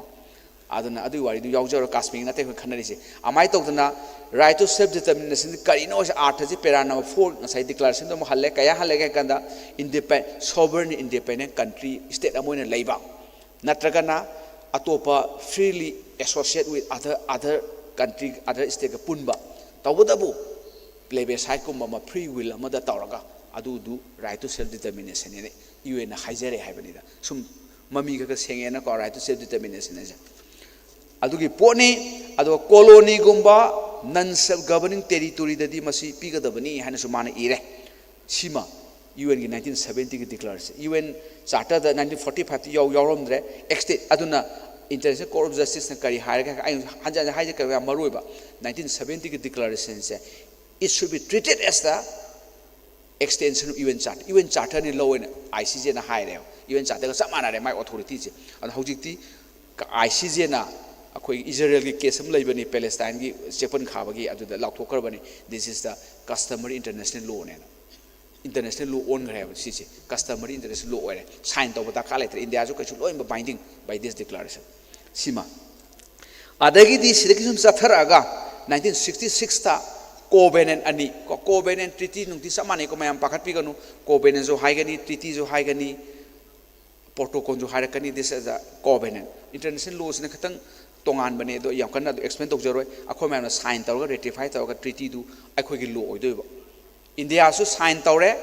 ꯑꯗꯨꯅ ꯑꯗꯨꯒꯤ ꯋꯥꯔꯤꯗꯨ ꯌꯥꯎꯖꯔꯣ, ꯀꯥꯁꯃꯤꯔ ꯅꯠꯇꯦ ꯑꯩꯈꯣꯏ ꯈꯟꯅꯔꯤꯁꯦ꯫ ꯑꯗꯨꯃꯥꯏꯅ ꯇꯧꯗꯅ, right to self determination ꯀꯔꯤꯅꯣ ꯍꯥꯏꯁꯦ, ꯑꯥꯔꯊꯁꯦ ꯄꯦꯔꯥ ꯅꯝꯕꯔ ꯐꯣꯔ ꯉꯁꯥꯏ ꯗꯤꯀ꯭ꯂꯥꯔꯦꯁꯟꯗꯣ ꯑꯃꯨꯛ ꯍꯜꯂꯦ꯫ ꯀꯌꯥ ꯍꯜꯂꯦ ꯍꯥꯏ ꯀꯥꯟꯗ, ꯏꯟꯗꯤꯄꯦ-, sovereign independent country, state ꯑꯃ ꯑꯣꯏꯅ ꯂꯩꯕ, ꯅꯠꯇ꯭ꯔꯒꯅ ꯑꯇꯣꯞꯄ freely associate with other, other country, other stateꯀ ꯄꯨꯟꯕ, ꯇꯧꯕꯇꯕꯨ ꯄ꯭ꯂꯦꯕꯦꯁꯥꯏꯠꯀꯨꯝꯕ ꯑꯃ, ꯐ꯭ꯔꯤ ꯋꯤꯜ ꯑꯃꯗ ꯇꯧꯔꯒ, ꯑꯗꯨꯗꯨ right to self determination ꯍꯥꯏꯅ ꯌꯨ ꯑꯦꯟꯅ ꯍꯥꯏꯖꯔꯦ ꯍꯥꯏꯕꯅꯤꯗ꯫ ꯁꯨꯝ ꯃꯃꯤ ꯈꯔ ꯈꯔ ꯁꯦꯡꯉꯦꯅꯀꯣ, right to self determination ꯍꯥꯏꯁꯦ꯫ ꯑꯗꯨꯒꯤ ꯄꯣꯠꯅꯤ꯫ ꯑꯗꯨꯒ ꯀꯣꯂꯣꯅꯤꯒꯨꯝꯕ, non self governing territoryꯗꯗꯤ ꯃꯁꯤ ꯄꯤꯒꯗꯕꯅꯤ ꯍꯥꯏꯅꯁꯨ ꯃꯥꯅ ꯏꯔꯦ꯫ ꯁꯤꯃ ꯌꯨ ꯑꯦꯟꯒꯤ ꯅꯥꯏꯟꯇꯤꯟ ꯁꯕꯦꯟꯇꯤꯒꯤ ꯗꯤꯀ꯭ꯂꯥꯔꯦꯁꯟ, ꯌꯨ ꯑꯦꯟ ꯆꯥꯔꯇꯔꯗ ꯅꯥꯏꯟꯇꯤꯟ ꯐꯣꯔꯇꯤ ꯐꯥꯏꯚꯇ ꯌꯥꯎ-, ꯌꯥꯎꯔꯝꯗ꯭ꯔꯦ꯫ ꯑꯦꯛꯁꯇꯦꯠ ꯑꯗꯨꯅ International Court of Justiceꯅ ꯀꯔꯤ ꯍꯥꯏꯔꯒꯦ? ꯑꯩ ꯍꯟꯖꯤꯟ ꯍꯟꯖꯤꯟ ꯍꯥꯏꯖꯒꯦ, ꯌꯥꯝ ꯃꯔꯨ ꯑꯣꯏꯕ, nineteen ꯁꯕꯦꯟꯇꯤꯒꯤ ꯗꯤꯀ꯭ꯂꯥꯔꯦꯁꯟꯁꯦ, it should be treated as the extension of U N Charter, U N Charterꯅꯤ ꯂꯧ ꯑꯣꯏꯅ ꯑꯥꯏ ꯁꯤ ꯖꯦꯅ ꯍꯥꯏꯔꯦꯕ꯫ ꯌꯨ ꯑꯦꯟ ꯆꯥꯔꯇꯔꯒ ꯆꯞ ꯃꯥꯟꯅꯔꯦ ꯃꯥꯏ ꯑꯣꯊꯣꯔꯤꯇꯤꯁꯦ꯫ ꯑꯗꯣ ꯍꯧꯖꯤꯛꯇꯤ ꯑꯥꯏ ꯁꯤ ꯖꯦꯅ ꯑꯩꯈꯣꯏ ꯏꯖꯔꯦꯜꯒꯤ ꯀꯦꯁ ꯑꯃ ꯂꯩꯕꯅꯤ, ꯄꯦꯂꯦꯁꯇꯥꯏꯟꯒꯤ ꯆꯦꯛꯄꯟ ꯈꯥꯕꯒꯤ, ꯑꯗꯨꯗ ꯂꯥꯎꯊꯣꯛꯈ꯭ꯔꯕꯅꯤ, this is the customary international lawꯅꯦꯅ꯫ International law ꯑꯣꯟꯈ꯭ꯔꯦꯕ ꯁꯤꯁꯦ, customary international law ꯑꯣꯏꯔꯦ꯫ ꯁꯥꯏꯟ ꯇꯧꯕ ꯗꯔꯀꯥꯔ ꯂꯩꯇ꯭ꯔꯦ, ꯏꯟꯗꯤꯌꯥꯁꯨ ꯀꯩꯁꯨ ꯂꯣꯏꯅꯃꯛ binding by this declaration꯫ ꯁꯤꯃ꯫ ꯑꯗꯒꯤꯗꯤ ꯁꯤꯗꯒꯤ ꯁꯨꯝ ꯆꯠꯊꯔꯛꯑꯒ ꯅꯥꯏꯟꯇꯤꯟ ꯁꯤꯛꯁꯇꯤ ꯁꯤꯛꯁꯇ ꯀꯣꯚꯦꯅꯦꯟ ꯑꯅꯤ ꯀꯣ, ꯀꯣꯚꯦꯅꯦꯟ ꯇ꯭ꯔꯤꯇꯤ ꯅꯨꯡꯇꯤ ꯆꯞ ꯃꯥꯟꯅꯩꯀꯣ, ꯃꯌꯥꯝ ꯄꯥꯈꯠꯄꯤꯒꯅꯨ꯫ ꯀꯣꯚꯦꯅꯦꯟꯁꯨ ꯍꯥꯏꯒꯅꯤ, ꯇ꯭ꯔꯤꯇꯤꯁꯨ ꯍꯥꯏꯒꯅꯤ, ꯄ꯭ꯔꯣꯇꯣꯀꯣꯜꯁꯨ ꯍꯥꯏꯔꯛꯀꯅꯤ, this is a covenant꯫ International lawꯁꯤꯅ ꯈꯤꯇꯪ ꯇꯣꯉꯥꯟꯕꯅꯦ, ꯑꯗꯣ ꯌꯥꯝ ꯀꯟꯅ ꯑꯗꯨ explain ꯇꯧꯖꯔꯣꯏ꯫ ꯑꯩꯈꯣꯏ ꯃꯌꯥꯝꯅ ꯁꯥꯏꯟ ꯇꯧꯔꯒ, ꯔꯦꯇꯤꯐꯥꯏ ꯇꯧꯔꯒ ꯇ꯭ꯔꯤꯇꯤꯗꯨ ꯑꯩꯈꯣꯏꯒꯤ ꯂꯣ ꯑꯣꯏꯗꯣꯏꯕ꯫ ꯏꯟꯗꯤꯌꯥꯁꯨ ꯁꯥꯏꯟ ꯇꯧꯔꯦ,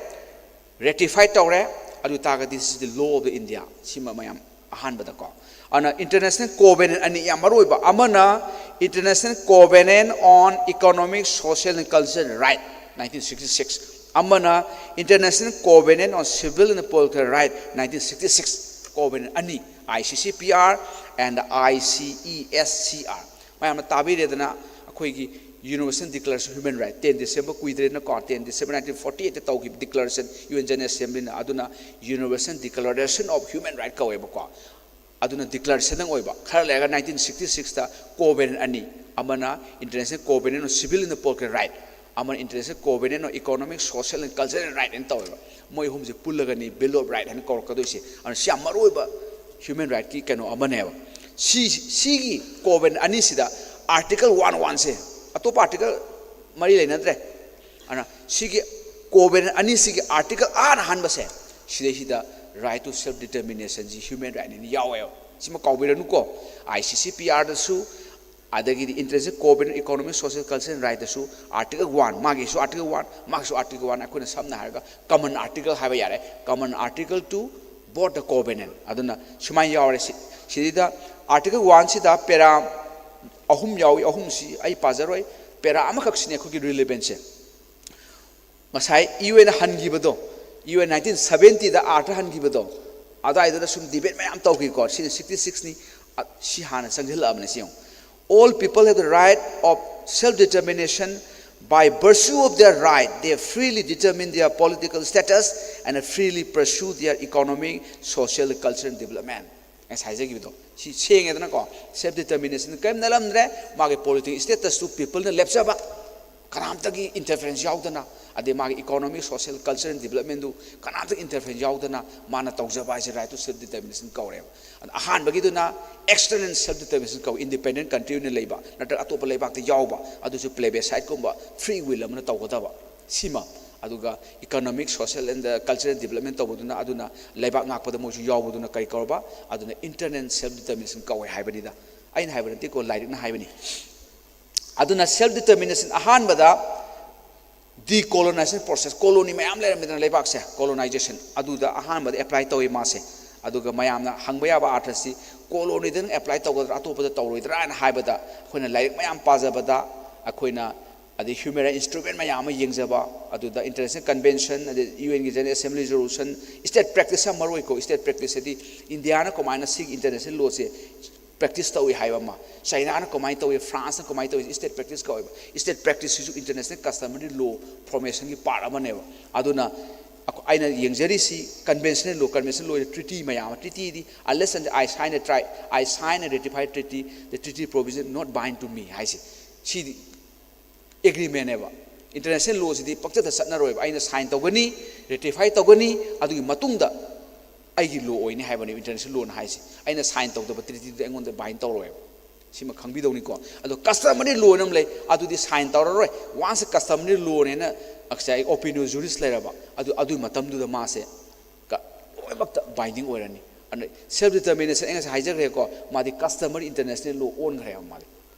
ꯔꯦꯇꯤꯐꯥꯏ ꯇꯧꯔꯦ, ꯑꯗꯨ ꯇꯥꯔꯒꯗꯤ this is the law of the India꯫ ꯁꯤꯃ ꯃꯌꯥꯝ ꯑꯍꯥꯟꯕꯗꯀꯣ꯫ ꯑꯗꯨꯅ International Covenant ꯑꯅꯤ ꯌꯥꯝ ꯃꯔꯨ ꯑꯣꯏꯕ, ꯑꯃꯅ International Covenant on Economic, Social and Cultural Right, nineteen sixty six, ꯑꯃꯅ International Covenant on Civil and Political Right, nineteen sixty six. Covenant ꯑꯅꯤ, I C C P R and I C E S C R꯫ ꯃꯌꯥꯝꯅ ꯇꯥꯕꯤꯔꯦꯗꯅ, ꯑꯩꯈꯣꯏꯒꯤ Universal Declaration of Human Right, ten December ꯀꯨꯏꯗ꯭ꯔꯦꯅꯀꯣ, ten December nineteen forty eightꯇ ꯇꯧꯈꯤꯕ declaration, U N General Assemblyꯅ, ꯑꯗꯨꯅ Universal Declaration of Human Right ꯀꯧꯋꯦꯕꯀꯣ꯫ ꯑꯗꯨꯅ ꯗꯤꯀ꯭ꯂꯥꯔꯦꯁꯟꯗꯪ ꯑꯣꯏꯕ꯫ ꯈꯔ ꯂꯩꯔꯒ nineteen sixty ꯁꯤꯛꯁꯇ ꯀꯣꯚꯦꯅꯦꯟ ꯑꯅꯤ, ꯑꯃꯅ International Covenant on Civil and Political Right, ꯑꯃꯅ International Covenant on Economic, Social and Cultural Right ꯍꯥꯏꯅ ꯇꯧꯋꯦꯕ꯫ ꯃꯣꯏ ꯑꯍꯨꯝꯁꯦ ꯄꯨꯜꯂꯒꯅꯤ Bill of Right ꯍꯥꯏꯅ ꯀꯧꯔꯛꯀꯗꯣꯏꯁꯦ꯫ ꯑꯗꯨꯅ ꯁꯤ ꯌꯥꯝ ꯃꯔꯨ ꯑꯣꯏꯕ ꯍ꯭ꯌꯨꯃꯦꯟ ꯔꯥꯏꯠꯀꯤ ꯀꯩꯅꯣ ꯑꯃꯅꯦꯕ꯫ ꯁꯤ, ꯁꯤꯒꯤ ꯀꯣꯚꯦꯅꯦꯟ ꯑꯅꯤꯁꯤꯗ ꯑꯥꯔꯇꯤꯀꯜ ꯋꯥꯟ ꯋꯥꯟꯁꯦ, ꯑꯇꯣꯞꯄ ꯑꯥꯔꯇꯤꯀꯜ ꯃꯔꯤ ꯂꯩꯅꯗ꯭ꯔꯦ꯫ ꯑꯗꯨꯅ ꯁꯤꯒꯤ ꯀꯣꯚꯦꯅꯦꯟ ꯑꯅꯤꯁꯤꯒꯤ ꯑꯥꯔꯇꯤꯀꯜ ꯑꯍꯥꯟ ꯑꯍꯥꯟꯕꯁꯦ, ꯁꯤꯗꯩꯁꯤꯗ right to self determinationꯁꯤ ꯍ꯭ꯌꯨꯃꯦꯟ ꯔꯥꯏꯠꯅꯦꯅ ꯌꯥꯎꯋꯦꯕ꯫ ꯁꯤꯃ ꯀꯥꯎꯕꯤꯔꯅꯨꯀꯣ꯫ ICCPRꯗꯁꯨ, ꯑꯗꯒꯤꯗꯤ International Covenant on Economic, Social, Cultural Rightꯇꯁꯨ ꯑꯥꯔꯇꯤꯀꯜ ꯋꯥꯟ, ꯃꯥꯒꯤꯁꯨ ꯑꯥꯔꯇꯤꯀꯜ ꯋꯥꯟ, ꯃꯥꯒꯤꯁꯨ ꯑꯥꯔꯇꯤꯀꯜ ꯋꯥꯟ, ꯑꯩꯈꯣꯏꯅ ꯁꯝꯅ ꯍꯥꯏꯔꯒ ꯀꯃꯟ ꯑꯥꯔꯇꯤꯀꯜ ꯍꯥꯏꯕ ꯌꯥꯔꯦ, common article to both the covenant꯫ ꯑꯗꯨꯅ ꯁꯨꯃꯥꯏꯅ ꯌꯥꯎꯔꯦ꯫ ꯁꯤ, ꯁꯤꯗꯩꯗ ꯑꯥꯔꯇꯤꯀꯜ ꯋꯥꯟꯁꯤꯗ ꯄꯦꯔꯥ ꯑꯍꯨꯝ ꯌꯥꯎꯏ, ꯑꯍꯨꯝꯁꯤ ꯑꯩ ꯄꯥꯖꯔꯣꯏ꯫ ꯄꯦꯔꯥ ꯑꯃꯈꯛꯁꯤꯅꯤ ꯑꯩꯈꯣꯏꯒꯤ ꯔꯤꯂꯤꯚꯦꯟꯁꯁꯦ꯫ ꯉꯁꯥꯏ UN ꯍꯟꯈꯤꯕꯗꯣ, UN ꯅꯥꯏꯟꯇꯤꯟ ꯁꯕꯦꯟꯇꯤꯗ ꯑꯥꯔꯊ ꯍꯟꯈꯤꯕꯗꯣ, ꯑꯗꯨꯋꯥꯏꯗꯨꯗ ꯁꯨꯝ ꯗꯤꯕꯦꯠ ꯃꯌꯥꯝ ꯇꯧꯈꯤꯀꯣ꯫ ꯁꯤꯅ ꯁꯤꯛꯁꯇꯤ ꯁꯤꯛꯁꯅꯤ꯫ ꯑ, ꯁꯤ ꯍꯥꯟꯅ ꯆꯪꯁꯤꯜꯂꯛꯑꯕꯅꯦ꯫ ꯁꯤ ꯌꯦꯡꯉꯨ: "All people have the right of self determination. By virtue of their right, they freely determine their political status and freely pursue their economic, social, cultural development." ꯉꯁꯥꯏ ꯍꯥꯏꯖꯈꯤꯕꯗꯣ ꯁꯤ ꯁꯦꯡꯉꯦꯗꯅꯀꯣ꯫ ꯁꯦꯜꯐ ꯗꯤꯇꯔꯃꯤꯅꯦꯁꯟ ꯀꯔꯤꯝ ꯅꯠꯂꯝꯗ꯭ꯔꯦ꯫ ꯃꯥꯒꯤ ꯄꯣꯂꯤꯇꯤꯀꯦꯜ ꯁ꯭ꯇꯦꯇꯁꯇꯨ ꯄꯤꯄꯜꯅ ꯂꯦꯞꯆꯕ, ꯀꯅꯥꯝꯇꯒꯤ ꯏꯟꯇꯔꯐꯤꯌꯔꯦꯟꯁ ꯌꯥꯎꯗꯅ, ꯑꯗꯩ ꯃꯥꯒꯤ ꯏꯀꯣꯅꯣꯃꯤꯛ, ꯁꯣꯁꯤꯌꯦꯜ, ꯀꯜꯆꯔꯦꯜ ꯗꯤꯕꯂꯞꯃꯦꯟꯗꯨ ꯀꯅꯥꯝꯇ ꯏꯟꯇꯔꯐꯤꯌꯔꯦꯟꯁ ꯌꯥꯎꯗꯅ ꯃꯥꯅ ꯇꯧꯖꯕ ꯍꯥꯏꯁꯦ right to self determination ꯀꯧꯔꯦꯕ꯫ ꯑꯗ ꯑꯍꯥꯟꯕꯒꯤꯗꯨꯅ external self determination ꯀꯧꯏ, ꯏꯟꯗꯤꯄꯦꯟꯗꯦꯟ ꯀꯟꯇ꯭ꯔꯤ ꯑꯣꯏꯅ ꯂꯩꯕ ꯅꯠꯇ꯭ꯔꯒ ꯑꯇꯣꯞꯄ ꯂꯩꯕꯥꯛꯇ ꯌꯥꯎꯕ, ꯑꯗꯨꯁꯨ ꯄ꯭ꯂꯦꯕꯦꯁꯥꯏꯠꯀꯨꯝꯕ ꯐ꯭ꯔꯤ ꯋꯤꯜ ꯑꯃꯅ ꯇꯧꯒꯗꯕ꯫ ꯁꯤꯃ, ꯑꯗꯨꯒ economic, social and cultural development ꯇꯧꯕꯗꯨꯅ, ꯑꯗꯨꯅ ꯂꯩꯕꯥꯛ ꯉꯥꯛꯄꯗ ꯃꯣꯏꯁꯨ ꯌꯥꯎꯕꯗꯨꯅ ꯀꯔꯤ ꯀꯧꯔꯕ? ꯑꯗꯨꯅ internal self determination ꯀꯧꯋꯦ ꯍꯥꯏꯕꯅꯤꯗ꯫ ꯑꯩꯅ ꯍꯥꯏꯕ ꯅꯠꯇꯦꯀꯣ, ꯂꯥꯏꯔꯤꯛꯅ ꯍꯥꯏꯕꯅꯤ꯫ ꯑꯗꯨꯅ self determination ꯑꯍꯥꯟꯕꯗ decolonization process, ꯀꯣꯂꯣꯅꯤ ꯃꯌꯥꯝ ꯂꯩꯔꯝꯃꯤꯗꯅ ꯂꯩꯕꯥꯛꯁꯦ, colonization, ꯑꯗꯨꯗ ꯑꯍꯥꯟꯕꯗ apply ꯇꯧꯏ ꯃꯥꯁꯦ꯫ ꯑꯗꯨꯒ ꯃꯌꯥꯝꯅ ꯍꯪꯕ ꯌꯥꯕ ꯑꯥꯔꯊꯁꯤ, ꯀꯣꯂꯣꯅꯤꯗ ꯅꯪ apply ꯇꯧꯒꯗ꯭ꯔꯥ, ꯑꯇꯣꯞꯄꯗ ꯇꯧꯔꯣꯏꯗ꯭ꯔꯥ ꯍꯥꯏꯅ ꯍꯥꯏꯕꯗ, ꯑꯩꯈꯣꯏꯅ ꯂꯥꯏꯔꯤꯛ ꯃꯌꯥꯝ ꯄꯥꯖꯕꯗ, ꯑꯩꯈꯣꯏꯅ ꯑꯗꯩ human rights instrument ꯃꯌꯥꯝ ꯑꯃ ꯌꯦꯡꯖꯕ, ꯑꯗꯨꯗ international convention, ꯑꯗꯩ UNꯒꯤ General Assembly resolution, state practice ꯌꯥꯝ ꯃꯔꯨ ꯑꯣꯏꯀꯣ꯫ State practice ꯍꯥꯏꯗꯤ ꯏꯟꯗꯤꯌꯥꯅ ꯀꯃꯥꯏꯅ ꯁꯤꯒꯤ international lawꯁꯦ practice ꯇꯧꯏ ꯍꯥꯏꯕ ꯑꯃ, ꯆꯥꯏꯅꯥꯅ ꯀꯃꯥꯏꯅ ꯇꯧꯏ, ꯐ꯭ꯔꯥꯟꯁꯅ ꯀꯃꯥꯏꯅ ꯇꯧꯏ, state practice ꯀꯧꯋꯦꯕ꯫ State practiceꯁꯤꯁꯨ international customary law formationꯒꯤ part ꯑꯃꯅꯦꯕ꯫ ꯑꯗꯨꯅ ꯑꯩꯈꯣ-, ꯑꯩꯅ ꯌꯦꯡꯖꯔꯤꯁꯤ conventional law, conventional law treaty ꯃꯌꯥꯝ ꯑꯃ, treatyꯗꯤ unless and I sign a tri I sign a ratified treaty, the treaty provision not bind to me ꯍꯥꯏꯁꯦ, ꯁꯤꯗꯤ agreementꯅꯦꯕ꯫ International lawꯁꯤꯗꯤ ꯄꯪꯆꯠꯇ ꯆꯠꯅꯔꯣꯏꯕ꯫ ꯑꯩꯅ sign ꯇꯧꯒꯅꯤ, ratify ꯇꯧꯒꯅꯤ, ꯑꯗꯨꯒꯤ ꯃꯇꯨꯡꯗ ꯑꯩꯒꯤ law ꯑꯣꯏꯅꯤ ꯍꯥꯏꯕꯅꯦꯕ international lawꯅ ꯍꯥꯏꯁꯦ꯫ ꯑꯩꯅ sign ꯇꯧꯗꯕ treatyꯗꯨꯗꯤ ꯑꯩꯉꯣꯟꯗ bind ꯇꯧꯔꯣꯏꯕ꯫ ꯁꯤꯃ ꯈꯪꯕꯤꯗꯧꯅꯤꯀꯣ꯫ ꯑꯗꯣ customary lawꯅ ꯑꯃ ꯂꯩ, ꯑꯗꯨꯗꯤ sign ꯇꯧꯔꯔꯣꯏ꯫ Once customary lawꯅꯦꯅ ꯉꯁꯥꯏ opinio juris ꯂꯩꯔꯕ, ꯑꯗꯨ ꯑꯗꯨꯒꯤ ꯃꯇꯝꯗꯨꯗ ꯃꯥꯁꯦ ꯀ- ꯂꯣꯏꯅꯃꯛꯇ binding ꯑꯣꯏꯔꯅꯤ꯫ ꯑꯗꯨꯅ self determination ꯑꯩ ꯉꯁꯥꯏ ꯍꯥꯏꯖꯈ꯭ꯔꯦꯀꯣ, ꯃꯥꯗꯤ customary international law ꯑꯣꯟꯈ꯭ꯔꯦꯕ ꯃꯥꯗꯤ꯫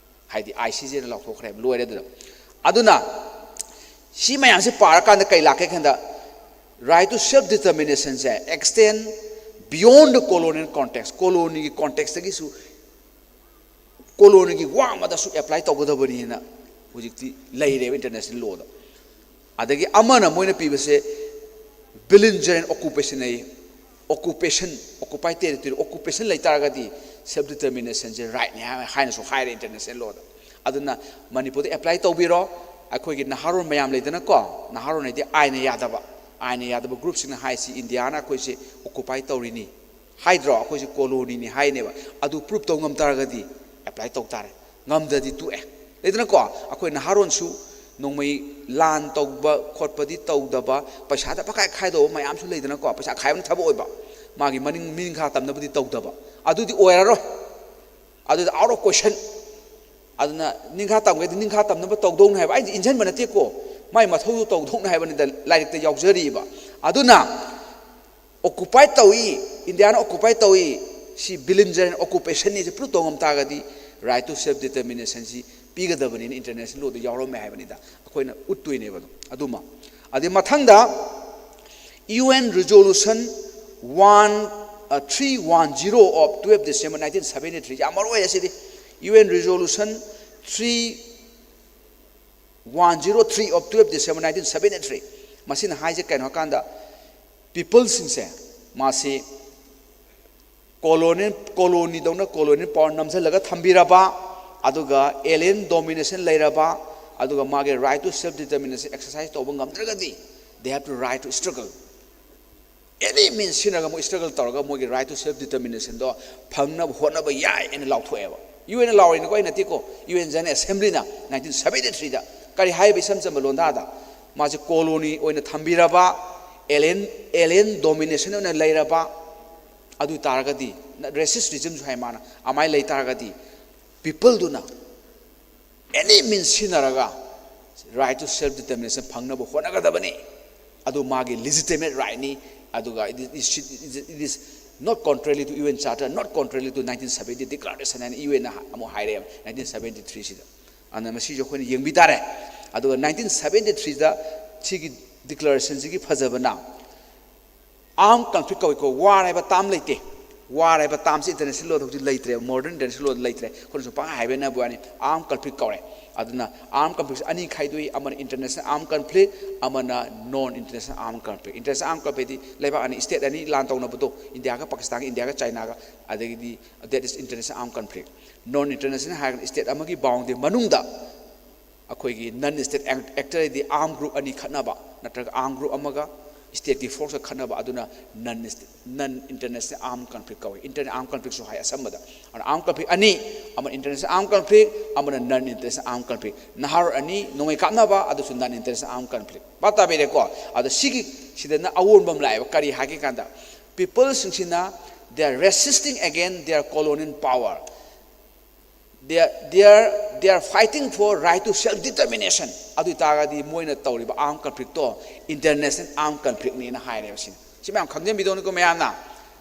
ꯍꯥꯏꯗꯤ ICJꯅ ꯂꯥꯎꯊꯣꯛꯈ꯭ꯔꯦꯕ, ꯂꯣꯏꯔꯦ ꯑꯗꯨꯗ꯫ ꯑꯗꯨꯅ ꯁꯤ ꯃꯌꯥꯝꯁꯦ ꯄꯥꯔꯀꯥꯟꯗ ꯀꯩ ꯂꯥꯛꯀꯦ ꯈꯟꯗ, right to self determinationꯁꯦ extend beyond the colonial context, colonyꯒꯤ contextꯇꯒꯤꯁꯨ colonyꯒꯤ ꯋꯥꯡꯃꯗꯁꯨ apply ꯇꯧꯒꯗꯕꯅꯤꯅ ꯍꯧꯖꯤꯛꯇꯤ ꯂꯩꯔꯦꯕ international lawꯗ꯫ ꯑꯗꯒꯤ ꯑꯃꯅ ꯃꯣꯏꯅ ꯄꯤꯕꯁꯦ belligerent occupation ꯑꯌꯦ꯫ Occupation, occupied territory, occupation ꯂꯩꯇꯥꯔꯒꯗꯤ self determinationꯁꯦ rightꯅꯤ ꯍꯥꯏ- ꯍꯥꯏꯅꯁꯨ ꯍꯥꯏꯔꯦ international lawꯗ꯫ ꯑꯗꯨꯅ ꯃꯅꯤꯄꯨꯔꯗ apply ꯇꯧꯕꯤꯔꯣ꯫ ꯑꯩꯈꯣꯏꯒꯤ ꯅꯍꯥꯔꯣꯜ ꯃꯌꯥꯝ ꯂꯩꯗꯅꯀꯣ, ꯅꯍꯥꯔꯣꯜ ꯍꯥꯏꯗꯤ ꯑꯥꯏꯟꯅ ꯌꯥꯗꯕ, ꯑꯥꯏꯟꯅ ꯌꯥꯗꯕ groupꯁꯤꯡꯅ ꯍꯥꯏꯁꯤ ꯏꯟꯗꯤꯌꯥꯅ ꯑꯩꯈꯣꯏꯁꯦ occupy ꯇꯧꯔꯤꯅꯤ ꯍꯥꯏꯗ꯭ꯔꯣ, ꯑꯩꯈꯣꯏꯁꯦ colonyꯅꯤ ꯍꯥꯏꯅꯦꯕ꯫ ꯑꯗꯨ prove ꯇꯧ ꯉꯝ ꯇꯥꯔꯒꯗꯤ apply ꯇꯧ ꯇꯥꯔꯦ, ꯉꯝꯗ꯭ꯔꯗꯤ ꯇꯣꯛꯑꯦ꯫ ꯂꯩꯗꯅꯀꯣ, ꯑꯩꯈꯣꯏ ꯅꯍꯥꯔꯣꯜꯁꯨ ꯅꯣꯡꯃꯩ ꯂꯥꯟ ꯇꯧꯕ ꯈꯣꯠꯄꯗꯤ ꯇꯧꯗꯕ, ꯄꯩꯁꯥꯗ ꯄꯈꯥꯏ ꯈꯥꯏꯗꯧꯕ ꯃꯌꯥꯝꯁꯨ ꯂꯩꯗꯅꯀꯣ, ꯄꯩꯁꯥ ꯈꯥꯏꯕꯅ ꯊꯕꯛ ꯑꯣꯏꯕ, ꯃꯥꯒꯤ ꯃꯅꯤꯡ ꯃꯤꯅꯤꯡꯈꯥ ꯇꯝꯅꯕꯗꯤ ꯇꯧꯗꯕ, ꯑꯗꯨꯗꯤ ꯑꯣꯏꯔꯔꯣꯏ꯫ ꯑꯗꯨꯗꯤ out of question꯫ ꯑꯗꯨꯅ ꯅꯤꯡꯈꯥ ꯇꯝꯒꯦꯗꯤ ꯅꯤꯡꯈꯥ ꯇꯝꯅꯕ ꯇꯧꯗꯧꯅꯤ ꯍꯥꯏꯕ, ꯑꯩꯗꯤ ꯏꯟꯖꯟꯕ ꯅꯠꯇꯦꯀꯣ, ꯃꯥꯏ ꯃꯊꯧꯗꯨ ꯇꯧꯗꯧꯅꯤ ꯍꯥꯏꯕꯅꯤꯗ, ꯂꯥꯏꯔꯤꯛꯇ ꯌꯥꯎꯖꯔꯤꯕ꯫ ꯑꯗꯨꯅ occupy ꯇꯧꯏ, ꯏꯟꯗꯤꯌꯥꯅ occupy ꯇꯧꯏ, ꯁꯤ belligerent occupationꯅꯤ, ꯁꯤ prove ꯇꯧ ꯉꯝ ꯇꯥꯔꯒꯗꯤ right to self determinationꯁꯤ ꯄꯤꯒꯗꯕꯅꯤꯅ international lawꯗ ꯌꯥꯎꯔꯝꯃꯦ ꯍꯥꯏꯕꯅꯤꯗ꯫ ꯑꯩꯈꯣꯏꯅ ꯎꯠꯇꯣꯏꯅꯦꯕ ꯑꯗꯨꯝ ꯑꯗꯨꯃ꯫ ꯑꯗꯩ ꯃꯊꯪꯗ UN resolution one three one zero of twelve December nineteen seventy three, ꯌꯥꯝ ꯃꯔꯨ ꯑꯣꯏ ꯑꯁꯤꯗꯤ꯫ UN resolution three one zero three of twelve December nineteen seventy three꯫ ꯃꯁꯤꯅ ꯍꯥꯏꯁꯦ ꯀꯩꯅꯣ ꯍꯥꯏꯀꯥꯟꯗ, peopleꯁꯤꯡꯁꯦ ꯃꯥꯁꯤ colonial, colonyꯗꯧꯅ colonial power ꯅꯝꯁꯤꯜꯂꯒ ꯊꯝꯕꯤꯔꯕ, ꯑꯗꯨꯒ alien domination ꯂꯩꯔꯕ, ꯑꯗꯨꯒ ꯃꯥꯒꯤ right to self determination exercise ꯇꯧꯕ ꯉꯝꯗ꯭ꯔꯒꯗꯤ they have to right to struggle꯫ ꯑꯦꯅꯤ ꯃꯤꯟ ꯁꯤꯖꯤꯟꯅꯔꯒ ꯃꯣꯏ ꯏꯁꯇ꯭ꯔꯒꯜ ꯇꯧꯔꯒ ꯃꯣꯏꯒꯤ ꯔꯥꯏꯠ ꯇꯨ ꯁꯦꯜꯐ ꯗꯤꯇꯔꯃꯤꯅꯦꯁꯟꯗꯣ ꯐꯪꯅꯕ ꯍꯣꯠꯅꯕ ꯌꯥꯏ ꯍꯥꯏꯅ ꯂꯥꯎꯊꯣꯛꯑꯦꯕ꯫ ꯌꯨ ꯑꯦꯟꯅ ꯂꯥꯎꯔꯤꯅꯤꯀꯣ, ꯑꯩ ꯅꯠꯇꯦꯀꯣ꯫ ꯌꯨ ꯑꯦꯟ ꯖꯦꯅꯔꯦꯜ ꯑꯦꯁꯦꯝꯕ꯭ꯂꯤꯅ ꯅꯥꯏꯟꯇꯤꯟ ꯁꯕꯦꯟꯇꯤ ꯊ꯭ꯔꯤꯗ ꯀꯔꯤ ꯍꯥꯏꯕ? ꯏꯁꯝ ꯆꯝꯕ ꯂꯣꯟꯗꯥꯗ ꯃꯥꯁꯦ ꯀꯣꯂꯣꯅꯤ ꯑꯣꯏꯅ ꯊꯝꯕꯤꯔꯕ, ꯑꯦꯂꯤꯌꯟ ꯑꯦꯂꯤꯌꯟ ꯗꯣꯃꯤꯅꯦꯁꯟ ꯑꯣꯏꯅ ꯂꯩꯔꯕ, ꯑꯗꯨ ꯑꯣꯏ ꯇꯥꯔꯒꯗꯤ, ꯔꯦꯁꯤꯁ ꯔꯤꯖꯝꯁꯨ ꯍꯥꯏ ꯃꯥꯅ, ꯑꯗꯨꯃꯥꯏꯅ ꯂꯩ ꯇꯥꯔꯒꯗꯤ ꯄꯤꯄꯜꯗꯨꯅ ꯑꯦꯅꯤ ꯃꯤꯟ ꯁꯤꯖꯤꯟꯅꯔꯒ ꯔꯥꯏꯠ ꯇꯨ ꯁꯦꯜꯐ ꯗꯤꯇꯔꯃꯤꯅꯦꯁꯟ ꯐꯪꯅꯕ ꯍꯣꯠꯅꯒꯗꯕꯅꯤ꯫ ꯑꯗꯨ ꯃꯥꯒꯤ ꯂꯤꯖꯤꯇꯤꯃꯦꯠ ꯔꯥꯏꯠꯅꯤ꯫ ꯑꯗꯨꯒ it is not contrary to U N Charter, not contrary to nineteen seventy Declaration ꯍꯥꯏꯅ ꯌꯨ ꯑꯦꯟꯅ ꯑꯃꯨꯛ ꯍꯥꯏꯔꯛꯑꯦ ꯅꯥꯏꯟꯇꯤꯟ ꯁꯕꯦꯟꯇꯤ ꯊ꯭ꯔꯤꯁꯤꯗ꯫ ꯑꯗꯨꯅ ꯃꯁꯤꯁꯨ ꯑꯩꯈꯣꯏꯅ ꯌꯦꯡꯕꯤ ꯇꯥꯔꯦ꯫ ꯑꯗꯨꯒ ꯅꯥꯏꯟꯇꯤꯟ ꯁꯕꯦꯟꯇꯤ ꯊ꯭ꯔꯤꯗ ꯁꯤꯒꯤ ꯗꯤꯀ꯭ꯂꯥꯔꯦꯁꯟꯁꯤꯒꯤ ꯐꯖꯕꯅ ꯑꯥꯔꯝ ꯀꯟꯐ꯭ꯂꯤꯛ ꯀꯧꯏꯀꯣ꯫ ꯋꯥꯔ ꯍꯥꯏꯕ ꯇꯥꯝ ꯂꯩꯇꯦ꯫ ꯋꯥꯔ ꯍꯥꯏꯕ ꯇꯥꯝꯁꯤ ꯏꯟꯇꯔꯅꯦꯁꯅꯦꯜ ꯂꯣꯗ ꯍꯧꯖꯤꯛ ꯂꯩꯇ꯭ꯔꯦ, ꯃꯣꯗꯔꯟ ꯏꯟꯇꯔꯅꯦꯁꯅꯦꯜ ꯂꯣꯗ ꯂꯩꯇ꯭ꯔꯦ꯫ ꯑꯩꯈꯣꯏꯅꯁꯨ ꯄꯪꯍꯥꯏ ꯍꯥꯏꯕꯅꯕ ꯋꯥꯅꯤ, ꯑꯥꯔꯝ ꯀꯟꯐ꯭ꯂꯤꯛ ꯀꯧꯔꯦ꯫ ꯑꯗꯨꯅ ꯑꯥꯔꯝ ꯀꯟꯐ꯭ꯂꯤꯛꯁꯦ ꯑꯅꯤ ꯈꯥꯏꯗꯣꯛꯏ, ꯑꯃꯅ ꯏꯟꯇꯔꯅꯦꯁꯅꯦꯜ ꯑꯥꯔꯝ ꯀꯟꯐ꯭ꯂꯤꯛ, ꯑꯃꯅ ꯅꯣꯟ ꯏꯟꯇꯔꯅꯦꯁꯅꯦꯜ ꯑꯥꯔꯝ ꯀꯟꯐ꯭ꯂꯤꯛ꯫ ꯏꯟꯇꯔꯅꯦꯁꯅꯦꯜ ꯑꯥꯔꯝ ꯀꯟꯐ꯭ꯂꯤꯛꯇꯤ ꯂꯩꯕꯥꯛ ꯑꯅꯤ, ꯏꯁꯇꯦꯠ ꯑꯅꯤ ꯂꯥꯟ ꯇꯧꯅꯕꯗꯣ, ꯏꯟꯗꯤꯌꯥꯒ ꯄꯥꯀꯤꯁꯇꯥꯟꯒ, ꯏꯟꯗꯤꯌꯥꯒ ꯆꯥꯏꯅꯥꯒ, ꯑꯗꯒꯤꯗꯤ that is international armed conflict꯫ Non international ꯍꯥꯏꯔꯒꯅ ꯏꯁꯇꯦꯠ ꯑꯃꯒꯤ ꯕꯥꯎꯟꯗ꯭ꯔꯤ ꯃꯅꯨꯡꯗ ꯑꯩꯈꯣꯏꯒꯤ ꯅꯟ ꯏꯁꯇꯦꯠ ꯑꯦꯛꯇꯔ ꯍꯥꯏꯗꯤ ꯑꯥꯔꯝ ꯒ꯭ꯔꯨꯞ ꯑꯅꯤ ꯈꯠꯅꯕ, ꯅꯠꯇ꯭ꯔꯒ ꯑꯥꯔꯝ ꯒ꯭ꯔꯨꯞ ꯑꯃꯒ ꯏꯁꯇꯦꯠꯀꯤ ꯐꯣꯔꯁꯀ ꯈꯠꯅꯕ, ꯑꯗꯨꯅ ꯅꯟ ꯅꯟ ꯏꯟꯇꯔꯅꯦꯁꯅꯦꯜ ꯑꯥꯔꯝ ꯀꯟꯐ꯭ꯂꯤꯛ ꯀꯧꯏ꯫ ꯏꯟꯇꯔꯅꯦꯁꯅꯦꯜ ꯑꯥꯔꯝ ꯀꯟꯐ꯭ꯂꯤꯛꯁꯨ ꯍꯥꯏ ꯑꯁꯝꯕꯗ꯫ ꯑꯗꯨꯅ ꯑꯥꯔꯝ ꯀꯟꯐ꯭ꯂꯤꯛ ꯑꯅꯤ, ꯑꯃꯅ ꯏꯟꯇꯔꯅꯦꯁꯅꯦꯜ ꯑꯥꯔꯝ ꯀꯟꯐ꯭ꯂꯤꯛ, ꯑꯃꯅ ꯅꯟ ꯏꯟꯇꯔꯅꯦꯁꯅꯦꯜ ꯑꯥꯔꯝ ꯀꯟꯐ꯭ꯂꯤꯛ꯫ ꯅꯍꯥꯔꯣꯜ ꯑꯅꯤ ꯅꯣꯡꯃꯩ ꯀꯥꯞꯅꯕ, ꯑꯗꯨꯁꯨ ꯅꯟ ꯏꯟꯇꯔꯅꯦꯁꯅꯦꯜ ꯑꯥꯔꯝ ꯀꯟꯐ꯭ꯂꯤꯛ꯫ ꯚꯥꯞ ꯇꯥꯕꯤꯔꯦꯀꯣ? ꯑꯗꯣ ꯁꯤꯒꯤ ꯁꯤꯗꯅ ꯑꯑꯣꯟꯕ ꯑꯃ ꯂꯥꯛꯑꯦꯕ꯫ ꯀꯔꯤ ꯍꯥꯏꯒꯦ ꯀꯥꯟꯗ, ꯄꯤꯄꯜꯁꯤꯡꯁꯤꯅ they are resisting against their colonial power, they are, they are, they are fighting for right to self determination꯫ ꯑꯗꯨ ꯑꯣꯏ ꯇꯥꯔꯒꯗꯤ ꯃꯣꯏꯅ ꯇꯧꯔꯤꯕ ꯑꯥꯔꯝ ꯀꯟꯐ꯭ꯂꯤꯛꯇꯣ ꯏꯟꯇꯔꯅꯦꯁꯅꯦꯜ ꯑꯥꯔꯝ ꯀꯟꯐ꯭ꯂꯤꯛꯅꯦꯅ ꯍꯥꯏꯔꯦꯕ꯫ ꯁꯤꯅꯤ, ꯁꯤ ꯃꯌꯥꯝ ꯈꯪꯖꯟꯕꯤꯗꯧꯅꯤꯀꯣ ꯃꯌꯥꯝꯅ꯫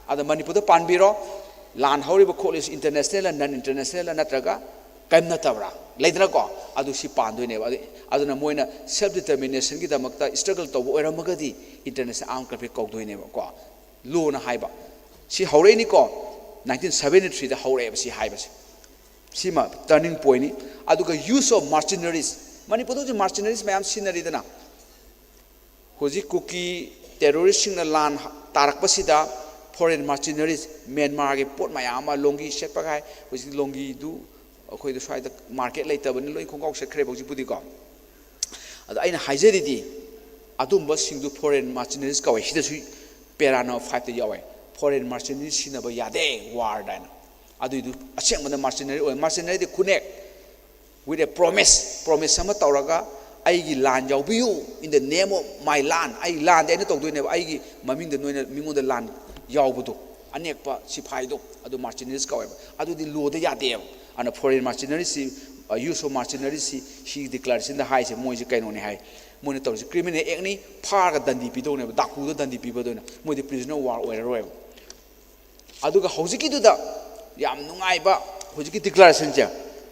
ꯑꯗ ꯃꯅꯤꯄꯨꯔꯗ ꯄꯥꯟꯕꯤꯔꯣ, ꯂꯥꯟ ꯍꯧꯔꯤꯕ ꯈꯣꯠꯂꯤꯁꯤ ꯏꯟꯇꯔꯅꯦꯁꯅꯦꯜꯂ, ꯅꯟ ꯏꯟꯇꯔꯅꯦꯁꯅꯦꯜꯂ, ꯅꯠꯇ꯭ꯔꯒ ꯀꯔꯤꯝ ꯅꯠꯇꯕ꯭ꯔꯥ? ꯂꯩꯗꯅꯀꯣ? ꯑꯗꯨ ꯁꯤ ꯄꯥꯟꯗꯣꯏꯅꯦꯕ꯫ ꯑꯗꯨ, ꯑꯗꯨꯅ ꯃꯣꯏꯅ ꯁꯦꯜꯐ ꯗꯤꯇꯔꯃꯤꯅꯁꯟꯒꯤꯗꯃꯛꯇ ꯏꯁꯇ꯭ꯔꯒꯜ ꯇꯧꯕ ꯑꯣꯏꯔꯝꯃꯒꯗꯤ ꯏꯟꯇꯔꯅꯦꯁꯅꯦꯜ ꯑꯥꯔꯝ ꯀꯟꯐ꯭ꯂꯤꯛ ꯀꯧꯗꯣꯏꯅꯦꯕꯀꯣ꯫ ꯂꯣꯅ ꯍꯥꯏꯕ꯫ ꯁꯤ ꯍꯧꯔꯛꯏꯅꯤꯀꯣ, ꯅꯥꯏꯟꯇꯤꯟ ꯁꯕꯦꯟꯇꯤ ꯊ꯭ꯔꯤꯗ ꯍꯧꯔꯛꯑꯦꯕ ꯁꯤ ꯍꯥꯏꯕꯁꯦ꯫ ꯁꯤꯃ ꯇꯔꯅꯤꯡ ꯄꯣꯏꯟꯅꯤ꯫ ꯑꯗꯨꯒ use of mercenaries, ꯃꯅꯤꯄꯨꯔꯗ ꯍꯧꯖꯤꯛ ꯃꯥꯔꯆꯤꯅꯔꯤꯁ ꯃꯌꯥꯝ ꯁꯤꯖꯤꯟꯅꯔꯤꯗꯅ꯫ ꯍꯧꯖꯤꯛ ꯀꯨꯀꯤ ꯇꯦꯔꯣꯔꯤꯁꯁꯤꯡꯅ ꯂꯥꯟ ꯇꯥꯔꯛꯄꯁꯤꯗ ꯐꯣꯔꯦꯟ ꯃꯥꯔꯆꯤꯅꯔꯤꯁ, ꯃ꯭ꯌꯥꯟꯃꯥꯔꯒꯤ ꯄꯣꯠ ꯃꯌꯥꯝ ꯑꯃ, ꯂꯣꯡꯒꯤ ꯁꯦꯠꯄꯒꯥꯏ, ꯍꯧꯖꯤꯛ ꯂꯣꯡꯒꯤꯗꯨ ꯑꯩꯈꯣꯏꯗ ꯁ꯭ꯋꯥꯏꯗ ꯃꯥꯔꯀꯦꯠ ꯂꯩꯇꯕꯅꯤ, ꯂꯣꯏ ꯈꯣꯡꯒ꯭ꯔꯥꯎ ꯁꯦꯠꯈ꯭ꯔꯦꯕ ꯍꯧꯖꯤꯛꯄꯨꯗꯤꯀꯣ꯫ ꯑꯗꯣ ꯑꯩꯅ ꯍꯥꯏꯖꯔꯤꯗꯤ ꯑꯗꯨꯝꯕꯁꯤꯡꯗꯨ ꯐꯣꯔꯦꯟ ꯃꯥꯔꯆꯤꯅꯔꯤꯁ ꯀꯧꯋꯦ꯫ ꯁꯤꯗꯁꯨ ꯄꯦꯔꯥ ꯅꯝꯕꯔ ꯐꯥꯏꯚꯇ ꯌꯥꯎꯋꯦ, foreign mercenary ꯁꯤꯖꯤꯟꯅꯕ ꯌꯥꯗꯦ ꯋꯥꯔꯗ ꯍꯥꯏꯅ꯫ ꯑꯗꯨꯏꯗꯨ ꯑꯁꯦꯡꯕꯗ mercenary ꯑꯣꯏ꯫ Mercenaryꯗꯤ ꯈꯨꯅꯦꯛ, with a promise, promise ꯑꯃ ꯇꯧꯔꯒ, "ꯑꯩꯒꯤ ꯂꯥꯟ ꯌꯥꯎꯕꯤꯌꯨ, in the name of my land, ꯑꯩ ꯂꯥꯟꯗꯤ ꯑꯩꯅ ꯇꯧꯗꯣꯏꯅꯦꯕ, ꯑꯩꯒꯤ ꯃꯃꯤꯡꯗ ꯅꯣꯏꯅ ꯃꯤꯉꯣꯟꯗ ꯂꯥꯟ ꯌꯥꯎꯕꯗꯣ, ꯑꯅꯦꯛꯄ ꯁꯤꯐꯥꯏꯗꯣ, ꯑꯗꯨ mercenaries ꯀꯧꯋꯦꯕ"꯫ ꯑꯗꯨꯗꯤ ꯂꯣꯗ ꯌꯥꯗꯦꯕ꯫ ꯑꯗꯨꯅ foreign mercenary ꯁꯤ, use of mercenary ꯁꯤ, ꯁꯤ declaration ꯗ ꯍꯥꯏꯁꯦ ꯃꯣꯏꯁꯦ ꯀꯩꯅꯣꯅꯦ ꯍꯥꯏ, ꯃꯣꯏꯅ ꯇꯧꯔꯤꯁꯦ criminal act ꯅꯤ, ꯐꯥꯔꯒ ꯗꯟꯗꯤ ꯄꯤꯗꯧꯅꯦꯕ, ꯗꯥꯀꯨꯗ ꯗꯟꯗꯤ ꯄꯤꯕꯗꯧꯅ꯫ ꯃꯣꯏꯗꯤ prisoner of war ꯑꯣꯏꯔꯔꯣꯏꯕ꯫ ꯑꯗꯨꯒ ꯍꯧꯖꯤꯛꯀꯤꯗꯨꯗ ꯌꯥꯝ ꯅꯨꯡꯉꯥꯏꯕ, ꯍꯧꯖꯤꯛꯀꯤ declaration ꯁꯦ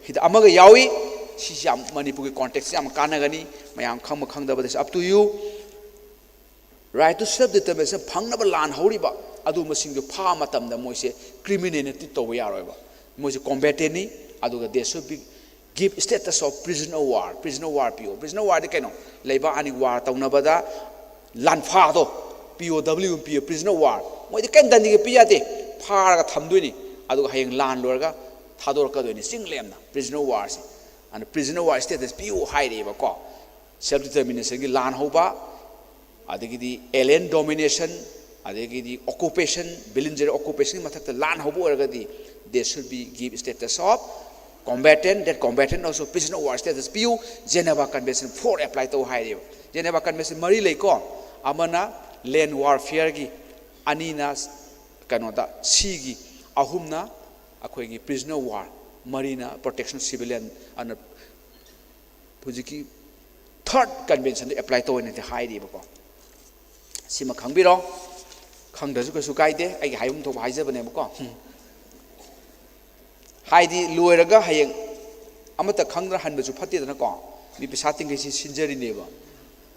ꯁꯤꯗ ꯑꯃꯒ ꯌꯥꯎꯏ꯫ ꯁꯤꯁꯤ ꯌꯥꯝ ꯃꯅꯤꯄꯨꯔꯒꯤ context ꯌꯥꯝ ꯀꯥꯟꯅꯒꯅꯤ꯫ ꯃꯌꯥꯝ ꯈꯪꯕ ꯈꯪꯗꯕꯗ, it's up to you꯫ Right to self determination ꯐꯪꯅꯕ ꯂꯥꯟ ꯍꯧꯔꯤꯕ ꯑꯗꯨꯒꯨꯝꯕꯁꯤꯡꯗꯨ ꯐꯥ ꯃꯇꯝꯗ ꯃꯣꯏꯁꯦ criminal ꯅ treat ꯇꯧꯕ ꯌꯥꯔꯣꯏꯕ꯫ ꯃꯣꯏꯁꯦ combatant ꯅꯤ꯫ ꯑꯗꯨꯒ they should be give status of prisoner of war, prisoner of war ꯄꯤꯌꯣ꯫ Prisoner of war ꯗꯤ ꯀꯩꯅꯣ? ꯂꯩꯕꯥꯛ ꯑꯅꯤ war ꯇꯧꯅꯕꯗ ꯂꯥꯟꯐꯥꯗꯣ, P O W ꯄꯤꯌꯣ, prisoner of war꯫ ꯃꯣꯏꯗꯤ ꯀꯔꯤꯝ ꯗꯟꯗꯤꯒ ꯄꯤ ꯌꯥꯗꯦ, ꯐꯥꯔꯒ ꯊꯝꯗꯣꯏꯅꯤ꯫ ꯑꯗꯨꯒ ꯍꯌꯦꯡ ꯂꯥꯟ ꯂꯣꯏꯔꯒ ꯊꯥꯗꯣꯔꯛꯀꯗꯣꯏꯅꯤ ꯆꯤꯡ ꯂꯦꯝꯅ꯫ Prisoner of war ꯁꯦ, ꯑꯗꯨꯅ prisoner of war status ꯄꯤꯌꯨ ꯍꯥꯏꯔꯤꯕꯀꯣ꯫ Self determination ꯒꯤ ꯂꯥꯟ ꯍꯧꯕ, ꯑꯗꯒꯤꯗꯤ alien domination, ꯑꯗꯒꯤꯗꯤ occupation, ꯕꯤꯂꯤꯟꯖꯔ occupation ꯒꯤ ꯃꯊꯛꯇ ꯂꯥꯟ ꯍꯧꯕ ꯑꯣꯏꯔꯒꯗꯤ, they should be give status of combatant, that combatant also prisoner of war status ꯄꯤꯌꯨ꯫ Geneva Convention four apply ꯇꯧ ꯍꯥꯏꯔꯦꯕ꯫ Geneva Convention ꯃꯔꯤ ꯂꯩꯀꯣ, ꯑꯃꯅ land warfare ꯒꯤ, ꯑꯅꯤꯅ ꯀꯩꯅꯣꯗ, sea ꯒꯤ, ꯑꯍꯨꯝꯅ ꯑꯩꯈꯣꯏꯒꯤ prisoner of war, ꯃꯔꯤꯅ protection of civilian꯫ ꯑꯗꯨꯅ ꯍꯧꯖꯤꯛꯀꯤ third convention ꯗ apply ꯇꯧꯋꯦꯅꯗꯤ ꯍꯥꯏꯔꯤꯕꯀꯣ꯫ ꯁꯤꯃ ꯈꯪꯕꯤꯔꯣ, ꯈꯪꯗ꯭ꯔꯁꯨ ꯀꯩꯁꯨ ꯀꯥꯏꯗꯦ, ꯑꯩꯒꯤ ꯍꯥꯏꯐꯝ ꯊꯣꯛꯄ ꯍꯥꯏꯖꯕꯅꯦꯕꯀꯣ꯫ ꯎꯝ꯫ ꯍꯥꯏꯗꯤ ꯂꯣꯏꯔꯒ ꯍꯌꯦꯡ ꯑꯃꯠꯇ ꯈꯪꯗꯅ ꯍꯟꯕꯁꯨ ꯐꯠꯇꯦꯗꯅꯀꯣ꯫ ꯃꯤ ꯄꯩꯁꯥ ꯇꯤꯡꯈꯩꯁꯤ ꯁꯤꯟꯖꯔꯤꯅꯦꯕ,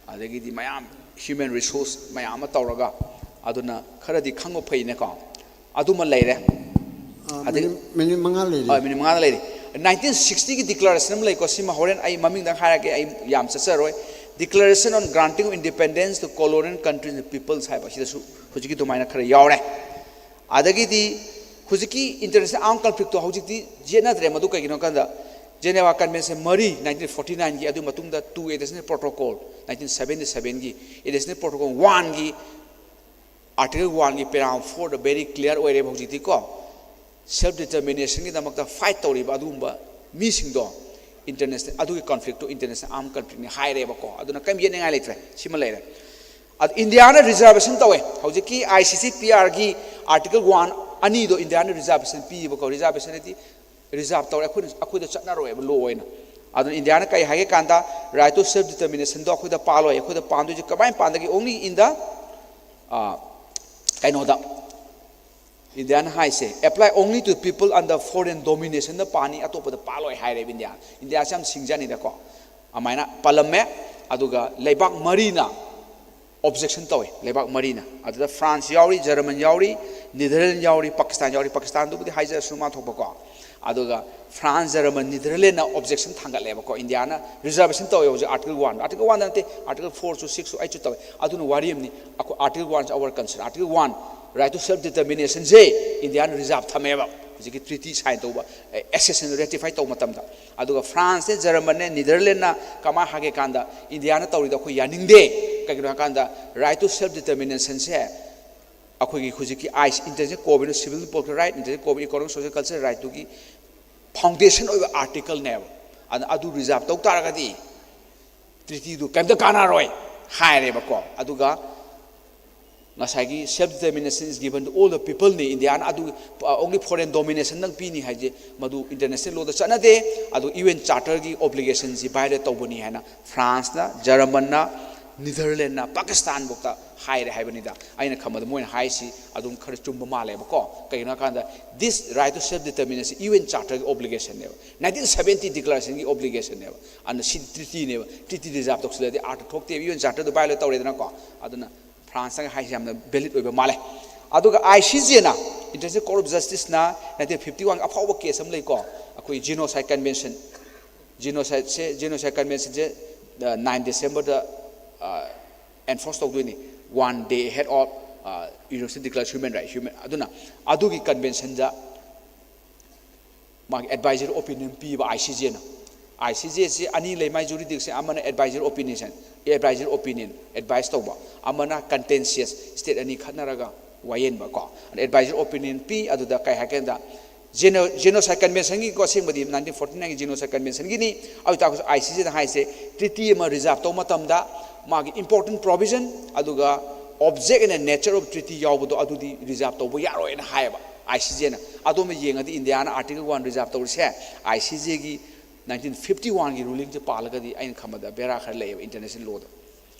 ꯑꯗꯒꯤꯗꯤ ꯃꯌꯥꯝ human resource ꯃꯌꯥꯝ ꯑꯃ ꯇꯧꯔꯒ꯫ ꯑꯗꯨꯅ ꯈꯔꯗꯤ ꯈꯪꯕ ꯐꯩꯅꯦꯀꯣ꯫ ꯑꯗꯨꯃ ꯂꯩꯔꯦ꯫ ꯑꯥ, ꯑꯗꯒꯤ minute, minute ꯃꯉꯥ ꯂꯩꯔꯤ꯫ ꯍꯣꯏ, minute ꯃꯉꯥꯗ ꯂꯩꯔꯤ꯫ Nineteen sixty ꯒꯤ declaration ꯑꯃ ꯂꯩꯀꯣ, ꯁꯤꯃ ꯍꯣꯔꯦꯟ ꯑꯩ ꯃꯃꯤꯡꯗꯪ ꯍꯥꯏꯔꯒꯦ, ꯑꯩ ꯌꯥꯝ ꯆꯠꯆꯔꯣꯏ꯫ Declaration on Granting of Independence to Colonial Countries and Peoples ꯍꯥꯏꯕ, ꯁꯤꯗꯁꯨ ꯍꯧꯖꯤꯛꯀꯤ ꯑꯗꯨꯃꯥꯏꯅ ꯈꯔ ꯌꯥꯎꯔꯦ꯫ ꯑꯗꯒꯤꯗꯤ ꯍꯧꯖꯤꯛꯀꯤ international armed conflict ꯇꯣ ꯍꯧꯖꯤꯛꯇꯤ ꯌꯦꯠꯅꯗ꯭ꯔꯦ꯫ ꯃꯗꯨ ꯀꯩꯒꯤꯅꯣ ꯍꯥꯏ ꯀꯥꯟꯗ, Geneva Convention ꯃꯔꯤ, nineteen forty nine ꯒꯤ, ꯑꯗꯨ ꯃꯇꯨꯡꯗ two additional protocol, nineteen seventy seven ꯒꯤ additional protocol one ꯒꯤ Article one ꯒꯤ paragraph four ꯗ very clear ꯑꯣꯏꯔꯦꯕ ꯍꯧꯖꯤꯛꯇꯤꯀꯣ꯫ Self determination ꯒꯤꯗꯃꯛꯇ fight ꯇꯧꯔꯤꯕ ꯑꯗꯨꯒꯨꯝꯕ ꯃꯤꯁꯤꯡꯗꯣ international, ꯑꯗꯨꯒꯤ conflict ꯇꯣ international armed conflict ꯅꯤ ꯍꯥꯏꯔꯦꯕꯀꯣ꯫ ꯑꯗꯨꯅ ꯀꯔꯤꯝ ꯌꯦꯠꯅꯤꯡꯉꯥꯏ ꯂꯩꯇ꯭ꯔꯦ꯫ ꯁꯤꯃ ꯂꯩꯔꯦ꯫ ꯑꯗꯨ ꯏꯟꯗꯤꯌꯥꯅ reservation ꯇꯧꯋꯦ꯫ ꯍꯧꯖꯤꯛꯀꯤ ICCPR ꯒꯤ Article one ꯑꯅꯤꯗꯣ ꯏꯟꯗꯤꯌꯥꯅ reservation ꯄꯤꯌꯦꯕꯀꯣ꯫ Reservation ꯗꯤ reserve ꯇꯧꯔꯦ, ꯑꯩꯈꯣꯏꯅ, ꯑꯩꯈꯣꯏꯗ ꯆꯠꯅꯔꯣꯏꯕ law ꯑꯣꯏꯅ꯫ ꯑꯗꯨꯅ ꯏꯟꯗꯤꯌꯥꯅ ꯀꯩ ꯍꯥꯏꯒꯦ ꯀꯥꯟꯗ, right to self determination ꯗꯣ ꯑꯩꯈꯣꯏꯗ ꯄꯥꯜꯂꯣꯏ꯫ ꯑꯩꯈꯣꯏꯗ ꯄꯥꯟꯗꯣꯏꯁꯦ ꯀꯃꯥꯏꯅ ꯄꯥꯟꯗꯒꯦ? Only in the, ꯑꯥ, ꯀꯩꯅꯣꯗ, ꯏꯟꯗꯤꯌꯥꯅ ꯍꯥꯏꯁꯦ, apply only to people under foreign domination ꯗ ꯄꯥꯅꯤ, ꯑꯇꯣꯞꯄꯗ ꯄꯥꯜꯂꯣꯏ ꯍꯥꯏꯔꯦꯕ ꯏꯟꯗꯤꯌꯥ꯫ ꯏꯟꯗꯤꯌꯥꯁꯦ ꯌꯥꯝ ꯁꯤꯡꯖꯅꯤꯗꯀꯣ꯫ ꯑꯗꯨꯃꯥꯏꯅ ꯄꯥꯜꯂꯝꯃꯦ꯫ ꯑꯗꯨꯒ ꯂꯩꯕꯥꯛ ꯃꯔꯤꯅ objection ꯇꯧꯋꯦ, ꯂꯩꯕꯥꯛ ꯃꯔꯤꯅ꯫ ꯑꯗꯨꯗ France ꯌꯥꯎꯔꯤ, German ꯌꯥꯎꯔꯤ, Netherlands ꯌꯥꯎꯔꯤ, Pakistan ꯌꯥꯎꯔꯤ꯫ Pakistanꯗꯨꯕꯨꯗꯤ ꯍꯥꯏꯖꯔꯁꯨ ꯃꯥ ꯊꯣꯛꯄꯀꯣ꯫ ꯑꯗꯨꯒ France, German, Netherlands ꯅ objection ꯊꯥꯡꯒꯠꯂꯦꯕꯀꯣ꯫ ꯏꯟꯗꯤꯌꯥꯅ reservation ꯇꯧꯋꯦ ꯍꯧꯖꯤꯛ Article one꯫ Article one ꯗ ꯅꯠꯇꯦ, Article four ꯁꯨ, six ꯁꯨ, eight ꯁꯨ ꯇꯧꯋꯦ꯫ ꯑꯗꯨꯅ ꯋꯥꯔꯤ ꯑꯃꯅꯤ꯫ ꯑꯩꯈꯣꯏ Article one is our concern꯫ Article one, right to self determination say Indian reserve ꯊꯝꯃꯦꯕ꯫ ꯍꯧꯖꯤꯛꯀꯤ treaty sign ꯇꯧꯕ, accession ratify ꯇꯧꯕ ꯃꯇꯝꯗ꯫ ꯑꯗꯨꯒ France ꯅꯦ, German ꯅꯦ, Netherlands ꯅ ꯀꯃꯥꯏꯅ ꯍꯥꯏꯒꯦ ꯀꯥꯟꯗ, ꯏꯟꯗꯤꯌꯥꯅ ꯇꯧꯔꯤꯗꯣ ꯑꯩꯈꯣꯏ ꯌꯥꯅꯤꯡꯗꯦ꯫ ꯀꯩꯒꯤꯅꯣ ꯍꯥꯏꯀꯥꯟꯗ, right to self determination ꯁꯦ ꯑꯩꯈꯣꯏꯒꯤ ꯍꯧꯖꯤꯛꯀꯤ I C international cooperation, civil political right, international cooperation, economic, social, cultural right ꯇꯨꯒꯤ foundation ꯑꯣꯏꯕ article ꯅꯦꯕ꯫ ꯑꯗꯨꯅ ꯑꯗꯨ reserve ꯇꯧ ꯇꯥꯔꯒꯗꯤ treaty ꯗꯨ ꯀꯩꯝꯇ ꯀꯥꯟꯅꯔꯣꯏ ꯍꯥꯏꯔꯦꯕꯀꯣ꯫ ꯑꯗꯨꯒ ꯉꯁꯥꯏꯒꯤ self determination is given to all the people ꯅꯤ, ꯏꯟꯗꯤꯌꯥꯅ ꯑꯗꯨ, ꯑ, only foreign domination ꯗꯪ ꯄꯤꯅꯤ ꯍꯥꯏꯁꯦ, ꯃꯗꯨ international law ꯗ ꯆꯠꯅꯗꯦ꯫ ꯑꯗꯨ UN Charter ꯒꯤ obligation ꯁꯤ violate ꯇꯧꯕꯅꯤ ꯍꯥꯏꯅ France ꯅ, German ꯅ, Netherlands ꯅ, Pakistan ꯐꯥꯎꯇ ꯍꯥꯏꯔꯦ ꯍꯥꯏꯕꯅꯤꯗ꯫ ꯑꯩꯅ ꯈꯟꯕꯗ ꯃꯣꯏꯅ ꯍꯥꯏꯁꯤ ꯑꯗꯨꯝ ꯈꯔ ꯆꯨꯝꯕ ꯃꯥꯜꯂꯦꯕꯀꯣ꯫ ꯀꯩꯒꯤꯅꯣ ꯍꯥꯏꯀꯥꯟꯗ, this right to self determination UN Charter ꯒꯤ obligation ꯅꯦꯕ, nineteen seventy declaration ꯒꯤ obligation ꯅꯦꯕ꯫ ꯑꯗꯨꯅ ꯁꯤ treaty ꯅꯦꯕ꯫ Treaty reserve ꯇꯧꯁꯤꯜꯂꯗꯤ ꯑꯔꯊ ꯊꯣꯛꯇꯦꯕ, UN Charter ꯗꯨ violate ꯇꯧꯔꯦꯗꯅꯀꯣ꯫ ꯑꯗꯨꯅ France ꯅ ꯍꯥꯏꯁꯦ ꯌꯥꯝꯅ valid ꯑꯣꯏꯕ ꯃꯥꯜꯂꯦ꯫ ꯑꯗꯨꯒ ICJ ꯅ, International Court of Justice ꯅ nineteen fifty one ꯑꯐꯥꯎꯕ case ꯑꯃ ꯂꯩꯀꯣ, ꯑꯩꯈꯣꯏ Genocide Convention꯫ Genocide ꯁꯦ, Genocide Convention ꯁꯦ, ꯑ, nine December ꯗ, ꯑ, enforce ꯇꯧꯗꯣꯏꯅꯤ, one day ahead of, ꯑ, Universal Declaration of Human Rights꯫ Human, ꯑꯗꯨꯅ ꯑꯗꯨꯒꯤ convention ꯗ ꯃꯥꯒꯤ advisory opinion ꯄꯤꯕ ICJ ꯅ꯫ ICJ ꯁꯤ ꯑꯅꯤ ꯂꯩ ꯃꯥꯏ ꯖꯨꯔꯤꯗꯤꯛꯁꯟ, ꯑꯃꯅ adviser opinion, adviser opinion advice ꯇꯧꯕ, ꯑꯃꯅ ꯀꯟꯇꯦꯟꯁꯤꯌꯁ, ꯁ꯭ꯇꯦꯠ ꯑꯅꯤ ꯈꯠꯅꯔꯒ ꯋꯥꯌꯦꯟꯕ ꯀꯣ, ꯑꯦꯗꯚꯥꯏꯖꯔ ꯑꯣꯄꯤꯅꯤꯌꯟ ꯄꯤ꯫ ꯑꯗꯨꯗ ꯀꯩ ꯍꯥꯏꯒꯦꯗ, ꯖꯦꯅꯣ ꯖꯦꯅꯣꯁꯥꯏꯠ ꯀꯟꯚꯦꯟꯁꯟꯒꯤꯀꯣ, ꯑꯁꯦꯡꯕꯗꯤ ꯅꯥꯏꯟꯇꯤꯟ ꯐꯣꯔꯇꯤ ꯅꯥꯏꯟꯒꯤ ꯖꯦꯅꯣꯁꯥꯏꯠ ꯀꯟꯚꯦꯟꯁꯟꯒꯤꯅꯤ꯫ ꯑꯗꯨ ꯑꯣꯏꯇꯥꯔꯒꯁꯨ ICJ ꯅ ꯍꯥꯏꯁꯦ, ꯇ꯭ꯔꯤꯇꯤ ꯑꯃ ꯔꯤꯖꯥꯔꯞ ꯇꯧꯕ ꯃꯇꯝꯗ ꯃꯥꯒꯤ ꯏꯝꯄꯣꯔꯇꯦꯟ ꯄ꯭ꯔꯣꯚꯤꯖꯟ ꯑꯗꯨꯒ object and nature of treaty ꯌꯥꯎꯕꯗꯣ ꯑꯗꯨꯗꯤ ꯔꯤꯖꯥꯔꯞ ꯇꯧꯕ ꯌꯥꯔꯣꯏꯅ ꯍꯥꯏꯌꯦꯕ ICJ ꯅ꯫ ꯑꯗꯣꯝꯗ ꯌꯦꯡꯉꯗꯤ ꯏꯟꯗꯤꯌꯥꯅ ꯑꯥꯔꯇꯤꯀꯜ ꯋꯥꯟ ꯔꯤꯖꯥꯔꯞ ꯇꯧꯔꯤꯁꯦ ICJ ꯒꯤ ꯅꯥꯏꯟꯇꯤꯟ ꯐꯤꯐꯇꯤ ꯋꯥꯟꯒꯤ ꯔꯨꯂꯤꯡꯁꯦ ꯄꯥꯜꯂꯒꯗꯤ ꯑꯩꯅ ꯈꯟꯕꯗ ꯕꯦꯔꯥ ꯈꯔ ꯂꯩꯌꯦꯕ ꯏꯟꯇꯔꯅꯦꯁꯅꯦꯜ ꯂꯣꯗ꯫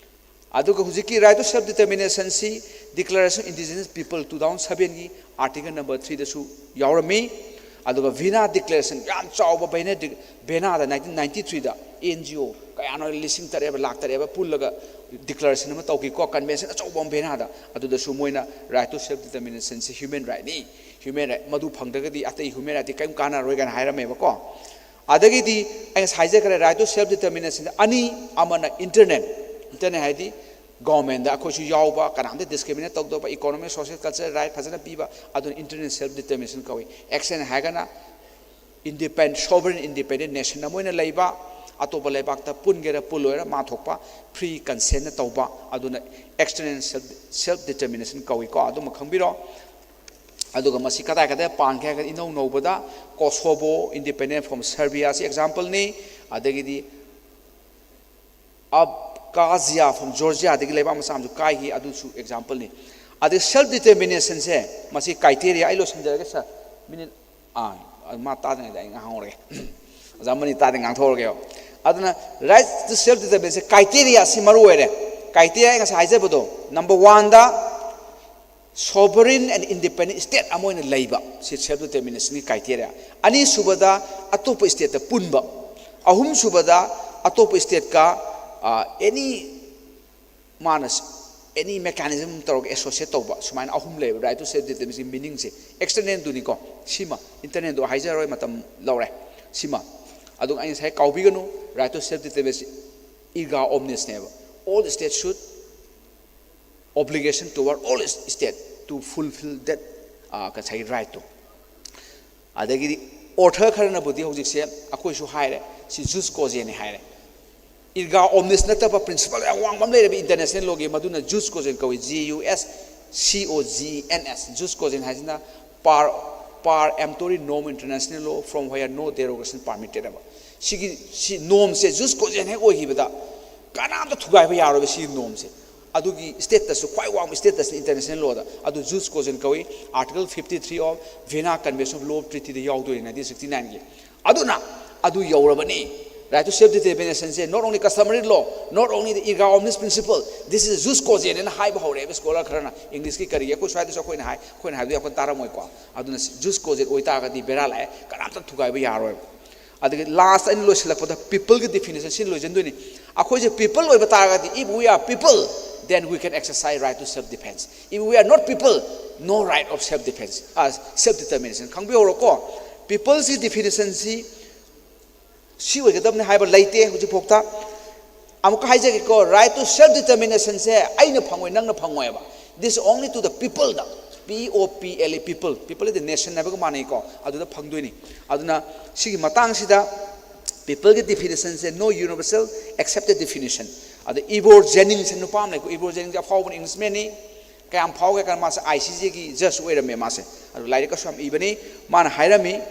ꯑꯗꯨꯒ ꯍꯧꯖꯤꯛꯀꯤ right to self determination ꯁꯤ Declaration of Indigenous People two thousand seven ꯒꯤ ꯑꯥꯔꯇꯤꯀꯜ ꯅꯝꯕꯔ ꯊ꯭ꯔꯤꯗꯁꯨ ꯌꯥꯎꯔꯝꯃꯤ꯫ ꯑꯗꯨꯒ ꯚꯤꯅꯥ ꯗꯤꯀ꯭ꯂꯦꯔꯦꯁꯟ ꯌꯥꯝ ꯆꯥꯎꯕ ꯚꯦꯅꯥ ꯗꯤ-, ꯚꯦꯅꯥꯗ ꯅꯥꯏꯟꯇꯤꯟ ꯅꯥꯏꯟꯇꯤ ꯊ꯭ꯔꯤꯗ ꯑꯦꯟ ꯖꯤ ꯑꯣ ꯀꯌꯥꯅꯣ, ꯂꯤꯁꯤꯡ ꯇꯔꯦꯠ ꯂꯥꯛ ꯇꯔꯦꯠ ꯄꯨꯜꯂꯒ ꯗꯤꯀ꯭ꯂꯦꯔꯦꯁꯟ ꯑꯃ ꯇꯧꯈꯤꯀꯣ, ꯀꯟꯚꯦꯟꯁꯟ ꯑꯆꯧꯕ ꯑꯃ ꯚꯦꯅꯥꯗ꯫ ꯑꯗꯨꯗꯁꯨ ꯃꯣꯏꯅ right to self determination ꯁꯤ human right ꯅꯤ, human right, ꯃꯗꯨ ꯐꯪꯗ꯭ꯔꯒꯗꯤ ꯑꯇꯩ human right ꯇꯤ ꯀꯔꯤꯝ ꯀꯥꯟꯅꯔꯣꯏ ꯀꯥꯏꯅ ꯍꯥꯏꯔꯝꯃꯦꯕꯀꯣ꯫ ꯑꯗꯒꯤꯗꯤ ꯑꯩ ꯉꯁꯥꯏ ꯍꯥꯏꯖꯈ꯭ꯔꯦ, right to self determination ꯑꯅꯤ, ꯑꯃꯅ ꯏꯟꯇꯔꯅꯦꯜ, ꯏꯟꯇꯔꯅꯦꯜ ꯍꯥꯏꯗꯤ ꯒꯣꯔꯃꯦꯟꯗ ꯑꯩꯈꯣꯏꯁꯨ ꯌꯥꯎꯕ, ꯀꯅꯥꯝꯇ ꯗꯤꯁꯀ꯭ꯔꯤꯃꯤꯅꯦꯠ ꯇꯧꯗꯕ, ꯏꯀꯣꯅꯣꯃꯤꯛ, ꯁꯣꯁꯤꯌꯦꯜ, ꯀꯜꯆꯔꯦꯜ ꯔꯥꯏꯠ ꯐꯖꯅ ꯄꯤꯕ, ꯑꯗꯨꯅ ꯏꯟꯇꯔꯅꯦꯜ ꯁꯦꯜꯐ ꯗꯤꯇꯔꯃꯤꯅꯦꯁꯟ ꯀꯧꯏ꯫ ꯑꯦꯛꯁꯇꯔꯅꯦꯜ ꯍꯥꯏꯔꯒꯅ ꯏꯟꯗꯤꯄꯦꯟ ꯁꯣꯚꯔꯦꯟ ꯏꯟꯗꯤꯄꯦꯟꯗꯦꯟ ꯅꯦꯁꯟ ꯑꯃ ꯑꯣꯏꯅ ꯂꯩꯕ, ꯑꯇꯣꯞꯄ ꯂꯩꯕꯥꯛꯇ ꯄꯨꯟꯒꯦꯔꯥ ꯄꯨꯜꯂꯣꯏꯔꯥ ꯃꯥ ꯊꯣꯛꯄ ꯐ꯭ꯔꯤ ꯀꯟꯁꯦꯟꯅ ꯇꯧꯕ, ꯑꯗꯨꯅ ꯑꯦꯛꯁꯇꯔꯅꯦꯜ ꯁꯦꯜꯐ ꯗꯤꯇꯔꯃꯤꯅꯦꯁꯟ ꯀꯧꯏꯀꯣ꯫ ꯑꯗꯨꯃ ꯈꯪꯕꯤꯔꯣ꯫ ꯑꯗꯨꯒ ꯃꯁꯤ ꯀꯗꯥꯏ ꯀꯗꯥꯏ ꯄꯥꯟꯒꯦ ꯍꯥꯏꯔꯒꯗꯤ, ꯏꯅꯧ ꯅꯧꯕꯗ ꯀꯣꯁꯣꯕꯣ, ꯏꯟꯗꯤꯄꯦꯟꯗꯦꯟ ꯐ꯭ꯔꯣꯝ ꯁꯔꯕꯤꯌꯥꯁꯤ ꯑꯦꯛꯖꯥꯝꯄꯜꯅꯤ꯫ ꯑꯗꯒꯤꯗꯤ ꯑꯕꯀꯥꯖꯤꯌꯥ ꯐ꯭ꯔꯣꯝ ꯖꯣꯔꯖꯤꯌꯥꯗꯒꯤ ꯂꯩꯕꯥꯛ ꯃꯆꯥ ꯑꯃꯁꯨ ꯀꯥꯏꯈꯤ, ꯑꯗꯨꯁꯨ ꯑꯦꯛꯖꯥꯝꯄꯜꯅꯤ꯫ ꯑꯗꯩ ꯁꯦꯜꯐ ꯗꯤꯇꯔꯃꯤꯅꯦꯁꯟꯁꯦ, ꯃꯁꯤ ꯀ꯭ꯔꯥꯏꯇꯦꯔꯤꯌꯥ, ꯑꯩ ꯂꯣꯏꯁꯤꯟꯖꯔꯒꯦ ꯁꯥꯔ, ꯃꯤꯅꯤꯠ, ꯑꯥ, ꯃꯥ ꯇꯥꯗ꯭ꯔꯤꯉꯩꯗ ꯑꯩ ꯉꯥꯡꯍꯧꯔꯒꯦ꯫ ꯑꯣꯖꯥ ꯃꯅꯤ ꯇꯥꯗꯤ ꯉꯥꯡꯊꯣꯛꯍꯧꯔꯒꯦꯕ꯫ ꯑꯗꯨꯅ right to self determination ꯀ꯭ꯔꯥꯏꯇꯦꯔꯤꯌꯥꯁꯤ ꯃꯔꯨ ꯑꯣꯏꯔꯦ꯫ ꯀ꯭ꯔꯥꯏꯇꯦꯔꯤꯌꯥ ꯑꯩ ꯉꯁꯥꯏ ꯍꯥꯏꯖꯕꯗꯣ, ꯅꯝꯕꯔ ꯋꯥꯟꯗ sovereign and independent state ꯑꯃ ꯑꯣꯏꯅ ꯂꯩꯕ, ꯁꯤ ꯁꯦꯜꯐ ꯗꯤꯇꯔꯃꯤꯅꯦꯁꯟꯒꯤ ꯀ꯭ꯔꯥꯏꯇꯦꯔꯤꯌꯥ꯫ ꯑꯅꯤꯁꯨꯕꯗ ꯑꯇꯣꯞꯄ ꯁ꯭ꯇꯦꯠꯇ ꯄꯨꯟꯕ꯫ ꯑꯍꯨꯝꯁꯨꯕꯗ ꯑꯇꯣꯞꯄ ꯁ꯭ꯇꯦꯠꯀ, ꯑꯦꯅꯤ, ꯃꯥꯅ ꯑꯦꯅꯤ ꯃꯦꯀꯥꯅꯤꯖꯝ ꯇꯧꯔꯒ ꯑꯦꯁꯣꯁꯤꯌꯦꯠ ꯇꯧꯕ꯫ ꯁꯨꯃꯥꯏꯅ ꯑꯍꯨꯝ ꯂꯩꯌꯦꯕ right to self determination ꯒꯤ ꯃꯤꯅꯤꯡꯁꯦ꯫ ꯑꯦꯛꯁꯇꯔꯅꯦꯜꯗꯨꯅꯤꯀꯣ, ꯁꯤꯃ, ꯏꯟꯇꯔꯅꯦꯜꯗꯣ ꯍꯥꯏꯖꯔꯔꯣꯏ, ꯃꯇꯝ ꯂꯧꯔꯦ꯫ ꯁꯤꯃ꯫ ꯑꯗꯨꯒ ꯑꯩ ꯉꯁꯥꯏ ꯀꯥꯎꯕꯤꯒꯅꯨ, right to self determination erga omnes ꯅꯦꯕ, all states should obligation toward all state to fulfill that, ꯑ, ꯉꯁꯥꯏꯒꯤ right ꯇꯣ꯫ ꯑꯗꯒꯤꯗꯤ author ꯈꯔꯅꯕꯨꯗꯤ ꯍꯧꯖꯤꯛꯁꯦ ꯑꯩꯈꯣꯏꯁꯨ ꯍꯥꯏꯔꯦ, ꯁꯤ ꯖꯨꯁ ꯀꯣꯖꯦꯟꯅꯤ ꯍꯥꯏꯔꯦ꯫ ꯏꯔꯒꯥ ꯑꯣꯝꯅꯤꯁ ꯅꯠꯇꯕ ꯄ꯭ꯔꯤꯟꯁꯤꯄꯜ ꯌꯥꯝ ꯋꯥꯡꯕ ꯑꯃ ꯂꯩꯔꯦꯕ ꯏꯟꯇꯔꯅꯦꯁꯅꯦꯜ ꯂꯣꯒꯤ, ꯃꯗꯨꯅ ꯖꯨꯁ ꯀꯣꯖꯦꯟ ꯀꯧꯏ꯫ G U S C O G E N S, jus cogens ꯍꯥꯏꯁꯤꯅ per, per emptory norm international law from where no derogation permitted ꯍꯥꯏꯕ꯫ ꯁꯤꯒꯤ, ꯁꯤ ꯅꯣꯝꯁꯦ ꯖꯨꯁ ꯀꯣꯖꯦꯟ ꯍꯦꯛ ꯑꯣꯏꯈꯤꯕꯗ ꯀꯅꯥꯝꯇ ꯊꯨꯒꯥꯏꯕ ꯌꯥꯔꯣꯏꯕ ꯁꯤꯒꯤ ꯅꯣꯝꯁꯦ꯫ ꯑꯗꯨꯒꯤ ꯁ꯭ꯇꯦꯇꯁꯁꯨ ꯈ꯭ꯋꯥꯏ ꯋꯥꯡꯕ ꯁ꯭ꯇꯦꯇꯁꯅꯤ ꯏꯟꯇꯔꯅꯦꯁꯅꯦꯜ ꯂꯣꯗ꯫ ꯑꯗꯨ ꯖꯨꯁ ꯀꯣꯖꯦꯟ ꯀꯧꯏ꯫ Article fifty three of Vienna Convention of Law of Treatyꯗ ꯌꯥꯎꯗꯣꯏꯅꯤ, nineteen sixty nineꯒꯤ꯫ ꯑꯗꯨꯅ ꯑꯗꯨ ꯌꯧꯔꯕꯅꯤ꯫ Right to self determinationꯁꯦ not only customary law, not only the erga omnes principle, this is jus cogens ꯍꯥꯏꯅ ꯍꯥꯏꯕ ꯍꯧꯔꯛꯑꯦꯕ scholar ꯈꯔꯅ꯫ ꯏꯪꯂꯤꯁꯀꯤ ꯀꯔꯤꯒꯤ, ꯑꯩꯈꯣꯏ ꯁ꯭ꯋꯥꯏꯗꯁꯨ ꯑꯩꯈꯣꯏꯅ ꯍꯥꯏ, ꯑꯩꯈꯣꯏꯅ ꯍꯥꯏꯕꯗꯨ ꯌꯥꯝ ꯀꯟꯅ ꯇꯥꯔꯝꯃꯣꯏꯀꯣ꯫ ꯑꯗꯨꯅ ꯖꯨꯁ ꯀꯣꯖꯦꯟ ꯑꯣꯏꯇꯥꯔꯒꯗꯤ ꯕꯦꯔꯥ ꯂꯥꯛꯑꯦ, ꯀꯅꯥꯝꯇ ꯊꯨꯒꯥꯏꯕ ꯌꯥꯔꯣꯏꯕ꯫ ꯑꯗꯒꯤ ꯂꯥꯁ ꯑꯩꯅ ꯂꯣꯏꯁꯤꯜꯂꯛꯄꯗ ꯄꯤꯄꯜꯒꯤ ꯗꯤꯐꯤꯅꯤꯁꯟ ꯁꯤ ꯂꯣꯏꯁꯤꯟꯗꯣꯏꯅꯤ꯫ ꯑꯩꯈꯣꯏꯁꯦ ꯄꯤꯄꯜ ꯑꯣꯏꯕ ꯇꯥꯔꯒꯗꯤ, if we are people, then we can exercise right to self defense. If we are not people, no right of self defense, uh, self determination. ꯈꯪꯕꯤꯍꯧꯔꯣꯀꯣ, ꯄꯤꯄꯜꯁꯤ ꯗꯤꯐꯤꯅꯤꯁꯟꯁꯤ ꯁꯤ ꯑꯣꯏꯒꯗꯕꯅꯤ ꯍꯥꯏꯕ ꯂꯩꯇꯦ ꯍꯧꯖꯤꯛꯐꯥꯎꯗ꯫ ꯑꯃꯨꯛꯀ ꯍꯥꯏꯖꯒꯦꯀꯣ, right to self determinationꯁꯦ ꯑꯩꯅ ꯐꯪꯉꯣꯏ, ꯅꯪꯅ ꯐꯪꯉꯣꯏꯕ꯫ This only to the peopleꯗ, P O P L E, people, people is the nation ꯍꯥꯏꯕꯒ ꯃꯥꯟꯅꯩꯀꯣ, ꯑꯗꯨꯗ ꯐꯪꯗꯣꯏꯅꯤ꯫ ꯑꯗꯨꯅ ꯁꯤꯒꯤ ꯃꯇꯥꯡꯁꯤꯗ ꯄꯤꯄꯜꯒꯤ ꯗꯤꯐꯤꯅꯤꯁꯟꯁꯦ no universal accepted definition꯫ ꯑꯗ ꯏꯕꯣꯔ ꯖꯦꯅꯤꯡꯁ ꯅꯨꯄꯥ ꯑꯃ ꯂꯩꯀꯣ, ꯏꯕꯣꯔ ꯖꯦꯅꯤꯡꯁ ꯑꯐꯥꯎꯕꯅꯤ, ꯏꯪꯂꯤꯁꯃꯦꯟꯅꯤ꯫ ꯀꯌꯥꯝ ꯐꯥꯎꯒꯦ ꯀꯥꯟꯗ ꯃꯥꯁꯦ ꯑꯥꯏ ꯁꯤ ꯖꯦꯒꯤ ꯖꯖ ꯑꯣꯏꯔꯝꯃꯦ ꯃꯥꯁꯦ꯫ ꯑꯗꯨ ꯂꯥꯏꯔꯤꯛꯀꯁꯨ ꯌꯥꯝ ꯏꯕꯅꯤ꯫ ꯃꯥꯅ ꯍꯥꯏꯔꯝꯃꯤ,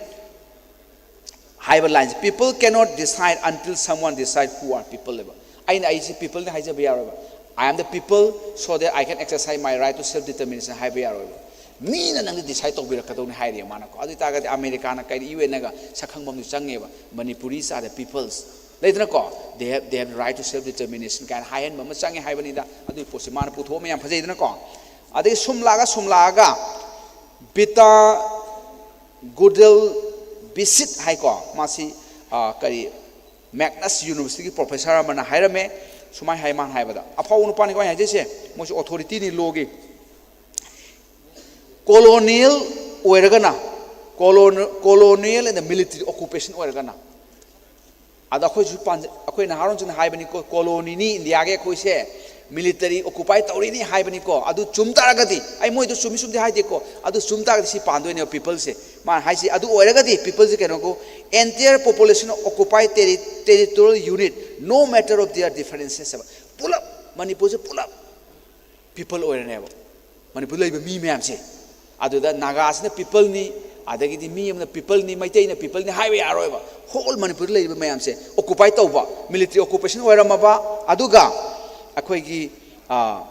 ꯍꯥꯏꯕ ꯂꯥꯏꯟꯁꯦ, "People cannot decide until someone decide who are people" ꯍꯥꯏꯕ꯫ ꯑꯩꯅ ꯑꯩꯁꯦ ꯄꯤꯄꯜꯅꯤ ꯍꯥꯏꯖꯕ ꯌꯥꯔꯣꯏꯕ꯫ "I am the people, so that I can exercise my right to self determination" ꯍꯥꯏꯕ ꯌꯥꯔꯣꯏꯕ꯫ ꯃꯤꯅ ꯅꯪꯗꯤ ꯗꯤꯁꯥꯏꯠ ꯇꯧꯕꯤꯔꯛꯀꯗꯧꯅꯤ ꯍꯥꯏꯔꯦ ꯃꯥꯅꯀꯣ꯫ ꯑꯗꯨ ꯑꯣꯏꯇꯥꯔꯒꯗꯤ ꯑꯃꯦꯔꯤꯀꯥꯅ ꯀꯩꯗ, ꯌꯨ ꯑꯦꯟꯅꯒ ꯁꯛꯈꯪꯕ ꯑꯃꯗꯤ ꯆꯪꯉꯦꯕ, "Manipuri's are the peoples" ꯂꯩꯗꯅꯀꯣ, "They have, they have right to self determination" ꯀꯥꯏꯅ ꯍꯥꯏꯍꯟꯕ ꯑꯃ ꯆꯪꯉꯦ ꯍꯥꯏꯕꯅꯤꯗ꯫ ꯑꯗꯨꯒꯤ ꯄꯣꯠꯁꯦ ꯃꯥꯅ ꯄꯨꯊꯣꯛꯑꯝꯃꯦ, ꯌꯥꯝ ꯐꯖꯩꯗꯅꯀꯣ꯫ ꯑꯗꯒꯤ ꯁꯨꯝ ꯂꯥꯛꯑꯒ, ꯁꯨꯝ ꯂꯥꯛꯑꯒ ꯕꯤꯇꯥ ꯒꯨꯗꯦꯜ ꯕꯤꯁꯤꯠ ꯍꯥꯏꯀꯣ, ꯃꯥꯁꯤ, ꯑ, ꯀꯔꯤ, ꯃꯦꯒꯅꯁ ꯌꯨꯅꯤꯚꯔꯁꯤꯇꯤꯒꯤ ꯄ꯭ꯔꯣꯐꯦꯁꯔ ꯑꯃꯅ ꯍꯥꯏꯔꯝꯃꯦ꯫ ꯁꯨꯃꯥꯏꯅ ꯍꯥꯏ, ꯃꯥꯅ ꯍꯥꯏꯕꯗ, ꯑꯐꯥꯎꯕ ꯅꯨꯄꯥꯅꯤꯀꯣ ꯑꯩꯅ ꯍꯥꯏꯖꯩꯁꯦ, ꯃꯣꯏꯁꯨ ꯑꯣꯊꯣꯔꯤꯇꯤꯅꯤ ꯂꯣꯒꯤ꯫ ꯀꯣꯂꯣꯅꯤꯌꯦꯜ ꯑꯣꯏꯔꯒꯅ, ꯀꯣꯂꯣꯅꯤꯌꯦꯜ ꯑꯦꯟ ꯃꯤꯂꯤꯇꯔꯤ ꯑꯣꯀꯨꯄꯦꯁꯟ ꯑꯣꯏꯔꯒꯅ, ꯑꯗ ꯑꯩꯈꯣꯏꯁꯨ ꯄꯥꯟꯖ-, ꯑꯩꯈꯣꯏ ꯅꯍꯥꯔꯣꯟꯁꯤꯡꯅ ꯍꯥꯏꯕꯅꯤꯀꯣ, ꯀꯣꯂꯣꯅꯤꯅꯤ ꯏꯟꯗꯤꯌꯥꯒꯤ ꯑꯩꯈꯣꯏꯁꯦ, Military occupy ꯇꯧꯔꯤꯅꯤ ꯍꯥꯏꯕꯅꯤꯀꯣ꯫ ꯑꯗꯨ ꯆꯨꯝ ꯇꯥꯔꯒꯗꯤ, ꯑꯩ ꯃꯣꯏꯗꯣ ꯆꯨꯝꯃꯤ ꯆꯨꯝꯗꯦ ꯍꯥꯏꯗꯦꯀꯣ, ꯑꯗꯨ ꯆꯨꯝ ꯇꯥꯔꯒꯗꯤ ꯁꯤ ꯄꯥꯟꯗꯣꯏꯅꯦꯕ peopleꯁꯦ꯫ ꯃꯥꯅ ꯍꯥꯏꯁꯤ ꯑꯗꯨ ꯑꯣꯏꯔꯒꯗꯤ peopleꯁꯦ ꯀꯩꯅꯣꯒꯨ, entire population of occupied terri- territorial unit, no matter of their differences ꯍꯥꯏꯕ꯫ ꯄꯨꯂꯞ, ꯃꯅꯤꯄꯨꯔꯁꯦ ꯄꯨꯂꯞ people ꯑꯣꯏꯔꯅꯦꯕ꯫ ꯃꯅꯤꯄꯨꯔꯗ ꯂꯩꯕ ꯃꯤ ꯃꯌꯥꯝꯁꯦ, ꯑꯗꯨꯗ ꯅꯥꯒꯥꯁꯤꯅ peopleꯅꯤ, ꯑꯗꯒꯤꯗꯤ ꯃꯤ ꯑꯃꯅ peopleꯅꯤ, ꯃꯩꯇꯩꯅ peopleꯅꯤ ꯍꯥꯏꯕ ꯌꯥꯔꯣꯏꯕ꯫ Whole ꯃꯅꯤꯄꯨꯔꯗ ꯂꯩꯔꯤꯕ ꯃꯌꯥꯝꯁꯦ occupy ꯇꯧꯕ, military occupation ꯑꯣꯏꯔꯝꯃꯕ, ꯑꯗꯨꯒ ꯑꯩꯈꯣꯏꯒꯤ, ꯑ,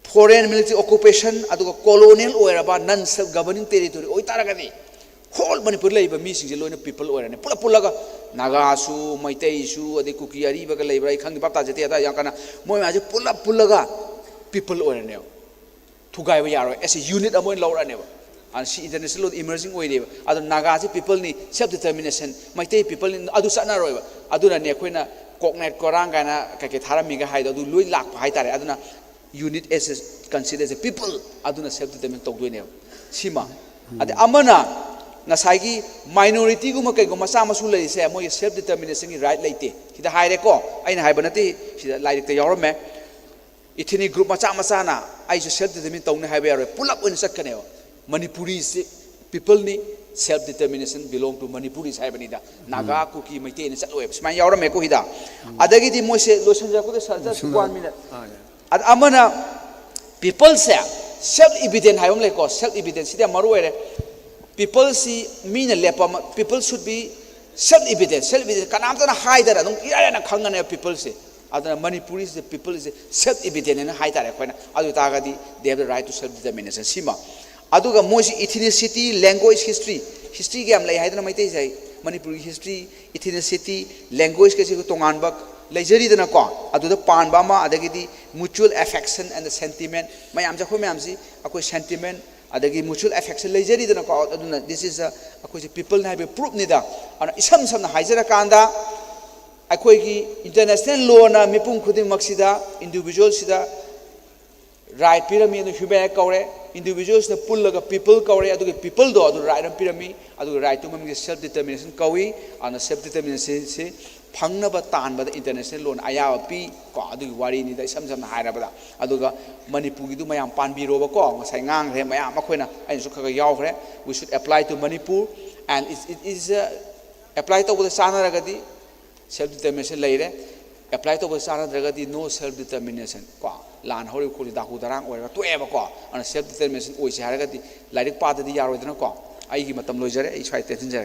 foreign military occupation, ꯑꯗꯨꯒ colonial ꯑꯣꯏꯔꯕ non self governing territory ꯑꯣꯏꯇꯥꯔꯒꯗꯤ, whole ꯃꯅꯤꯄꯨꯔꯗ ꯂꯩꯔꯤꯕ ꯃꯤꯁꯤꯡꯁꯦ ꯂꯣꯏꯅ people ꯑꯣꯏꯔꯅꯤ꯫ ꯄꯨꯂꯞ ꯄꯨꯜꯂꯒ ꯅꯥꯒꯥꯁꯨ, ꯃꯩꯇꯩꯁꯨ, ꯑꯗꯩ ꯀꯨꯀꯤ ꯑꯔꯤꯕꯒ ꯂꯩꯕ꯭ꯔꯥ ꯑꯩ ꯈꯪꯗꯦ, ꯚꯥꯞ ꯇꯥꯖꯗꯦ꯫ ꯑꯗ ꯌꯥꯝ ꯀꯟꯅ ꯃꯣꯏ ꯃꯌꯥꯝꯁꯦ ꯄꯨꯂꯞ ꯄꯨꯜꯂꯒ people ꯑꯣꯏꯔꯅꯦꯕ꯫ ꯊꯨꯒꯥꯏꯕ ꯌꯥꯔꯣꯏ꯫ As a unit ꯑꯃ ꯑꯣꯏꯅ ꯂꯧꯔꯛꯑꯅꯦꯕ꯫ ꯑꯗꯨꯅ ꯁꯤ international law emerging ꯑꯣꯏꯔꯤꯕ꯫ ꯑꯗꯣ ꯅꯥꯒꯥꯁꯤ peopleꯅꯤ, self determination, ꯃꯩꯇꯩ peopleꯅꯤ, ꯑꯗꯨ ꯆꯠꯅꯔꯣꯏꯕ꯫ ꯑꯗꯨꯅꯅꯦ ꯑꯩꯈꯣꯏꯅ ꯀꯣꯛꯅꯦꯠ ꯀꯣꯔꯥꯡ ꯀꯥꯏꯅ ꯀꯩꯀꯩ ꯊꯥꯔꯝꯃꯤꯒ ꯍꯥꯏꯗꯣ, ꯑꯗꯨ ꯂꯣꯏ ꯂꯥꯛꯄ ꯍꯥꯏꯇꯥꯔꯦ꯫ ꯑꯗꯨꯅ unit as a, consider as a people, ꯑꯗꯨꯅ self determination ꯇꯧꯗꯣꯏꯅꯦꯕ꯫ ꯁꯤꯃ꯫ ꯑꯗꯩ ꯑꯃꯅ ꯉꯁꯥꯏꯒꯤ minorityꯒꯨꯝꯕ ꯀꯩꯒꯨꯝꯕ ꯃꯆꯥ ꯃꯁꯨ ꯂꯩꯔꯤꯁꯦ, ꯃꯣꯏꯒꯤ self determinationꯒꯤ right ꯂꯩꯇꯦ꯫ ꯁꯤꯗ ꯍꯥꯏꯔꯦꯀꯣ, ꯑꯩꯅ ꯍꯥꯏꯕ ꯅꯠꯇꯦ, ꯁꯤꯗ ꯂꯥꯏꯔꯤꯛꯇ ꯌꯥꯎꯔꯝꯃꯦ꯫ Ethnic group ꯃꯆꯥ ꯃꯆꯥꯅ ꯑꯩꯁꯨ self determination ꯇꯧꯅꯤ ꯍꯥꯏꯕ ꯌꯥꯔꯣꯏ, ꯄꯨꯂꯞ ꯑꯣꯏꯅ ꯆꯠꯀꯅꯦꯕ꯫ Manipuris peopleꯅꯤ, self determination belong to Manipuris ꯍꯥꯏꯕꯅꯤꯗ꯫ ꯅꯥꯒꯥ, ꯀꯨꯀꯤ, ꯃꯩꯇꯩꯅ ꯆꯠꯂꯣꯏꯕ꯫ ꯁꯨꯃꯥꯏꯅ ꯌꯥꯎꯔꯝꯃꯦꯀꯣ ꯁꯤꯗ꯫ ꯑꯗꯒꯤꯗꯤ ꯃꯣꯏꯁꯦ ꯂꯣꯏꯁꯤꯟꯖꯔꯛꯄꯗ, sir, just one minute꯫ ꯑꯗ ꯑꯃꯅ peopleꯁꯦ self evident ꯍꯥꯏꯕ ꯑꯃ ꯂꯩꯀꯣ, self evident ꯁꯤꯗꯤ ꯌꯥꯝ ꯃꯔꯨ ꯑꯣꯏꯔꯦ꯫ Peopleꯁꯤ ꯃꯤꯅ ꯂꯦꯞꯄ ꯑꯃ, people should be self evident, self evident ꯀꯅꯥꯝꯇꯅ ꯍꯥꯏꯗꯅ ꯑꯗꯨꯝ ꯏꯔꯥꯏ ꯂꯥꯏꯅ ꯈꯪꯒꯅꯦꯕ peopleꯁꯦ꯫ ꯑꯗꯨꯅ Manipuris peopleꯁꯦ self evident ꯍꯥꯏꯅ ꯍꯥꯏꯇꯥꯔꯦ ꯑꯩꯈꯣꯏꯅ꯫ ꯑꯗꯨ ꯑꯣꯏ ꯇꯥꯔꯒꯗꯤ they have the right to self determination ꯁꯤꯃ꯫ ꯑꯗꯨꯒ ꯃꯣꯏꯁꯤ ethnicity, language, history, historyꯒ ꯌꯥꯝ ꯂꯩ ꯍꯥꯏꯗꯅ ꯃꯩꯇꯩꯁꯦ꯫ ꯃꯅꯤꯄꯨꯔꯒꯤ history, ethnicity, languageꯀꯁꯦ ꯇꯣꯉꯥꯟꯕ ꯂꯩꯖꯔꯤꯗꯅꯀꯣ꯫ ꯑꯗꯨꯗ ꯄꯥꯟꯕ ꯑꯃ, ꯑꯗꯒꯤꯗꯤ mutual affection and the sentiment ꯃꯌꯥꯝꯁꯦ, ꯑꯩꯈꯣꯏ ꯃꯌꯥꯝꯁꯤ ꯑꯩꯈꯣꯏ sentiment ꯑꯗꯒꯤ mutual affection ꯂꯩꯖꯔꯤꯗꯅꯀꯣ꯫ ꯑꯗꯨꯅ this is a, ꯑꯩꯈꯣꯏꯁꯦ peopleꯅꯤ ꯍꯥꯏꯕꯒꯤ proofꯅꯤꯗ꯫ ꯑꯗꯨꯅ ꯏꯁꯝ ꯁꯝꯅ ꯍꯥꯏꯖꯔꯀꯥꯟꯗ, ꯑꯩꯈꯣꯏꯒꯤ international lawꯅ ꯃꯤꯄꯨꯝ ꯈꯨꯗꯤꯡꯃꯛꯁꯤꯗ, individualꯁꯤꯗ right ꯄꯤꯔꯝꯃꯤ, ꯑꯗꯨ human right ꯀꯧꯔꯦ꯫ Individualꯁꯤꯅ ꯄꯨꯜꯂꯒ people ꯀꯧꯔꯦ, ꯑꯗꯨꯒꯤ peopleꯗꯣ ꯑꯗꯨ right ꯑꯃ ꯄꯤꯔꯝꯃꯤ, ꯑꯗꯨꯒꯤ rightꯇꯨ ꯃꯃꯤꯡꯁꯦ self determination ꯀꯧꯏ꯫ ꯑꯗꯨꯅ self determinationꯁꯤ ꯐꯪꯅꯕ ꯇꯥꯟꯕꯗ ꯏꯟꯇꯔꯅꯦꯁꯅꯦꯜ ꯂꯣꯟ ꯑꯌꯥꯕ ꯄꯤ꯫ ꯀꯣ, ꯑꯗꯨꯒꯤ ꯋꯥꯔꯤꯅꯤꯗ, ꯏꯁꯝ ꯁꯝꯅ ꯍꯥꯏꯔꯕꯗ꯫ ꯑꯗꯨꯒ ꯃꯅꯤꯄꯨꯔꯒꯤꯗꯨ ꯃꯌꯥꯝ ꯄꯥꯟꯕꯤꯔꯣꯕꯀꯣ, ꯉꯁꯥꯏ ꯉꯥꯡꯈ꯭ꯔꯦ ꯃꯌꯥꯝ, ꯑꯩꯈꯣꯏꯅ, ꯑꯩꯅꯁꯨ ꯈꯔ ꯈꯔ ꯌꯥꯎꯈ꯭ꯔꯦ꯫ We should apply to Manipur and it, it is apply ꯇꯧꯕꯗ ꯆꯥꯟꯅꯔꯒꯗꯤ ꯁꯦꯜꯐ ꯗꯤꯇꯔꯃꯤꯅꯦꯁꯟ ꯂꯩꯔꯦ꯫ ꯑꯦꯄ꯭ꯂꯥꯏ ꯇꯧꯕꯗ ꯆꯥꯟꯅꯗ꯭ꯔꯒꯗꯤ no self determination꯫ ꯀꯣ, ꯂꯥꯟ ꯍꯧꯔꯤꯕ ꯈꯣꯠꯂꯤ ꯗꯥꯀꯨ ꯗꯔꯥꯡ ꯑꯣꯏꯔꯒ ꯇꯣꯛꯑꯦꯕꯀꯣ꯫ ꯑꯗꯨꯅ ꯁꯦꯜꯐ ꯗꯤꯇꯔꯃꯤꯅꯦꯁꯟ ꯑꯣꯏꯁꯦ ꯍꯥꯏꯔꯒꯗꯤ ꯂꯥꯏꯔꯤꯛ ꯄꯥꯗꯗꯤ ꯌꯥꯔꯣꯏꯗꯅꯀꯣ꯫ ꯑꯩꯒꯤ ꯃꯇꯝ ꯂꯣꯏꯖꯔꯦ, ꯑꯩ ꯁ꯭ꯋꯥꯏ ꯇꯦꯟꯁꯤꯟꯖꯔꯒꯦ꯫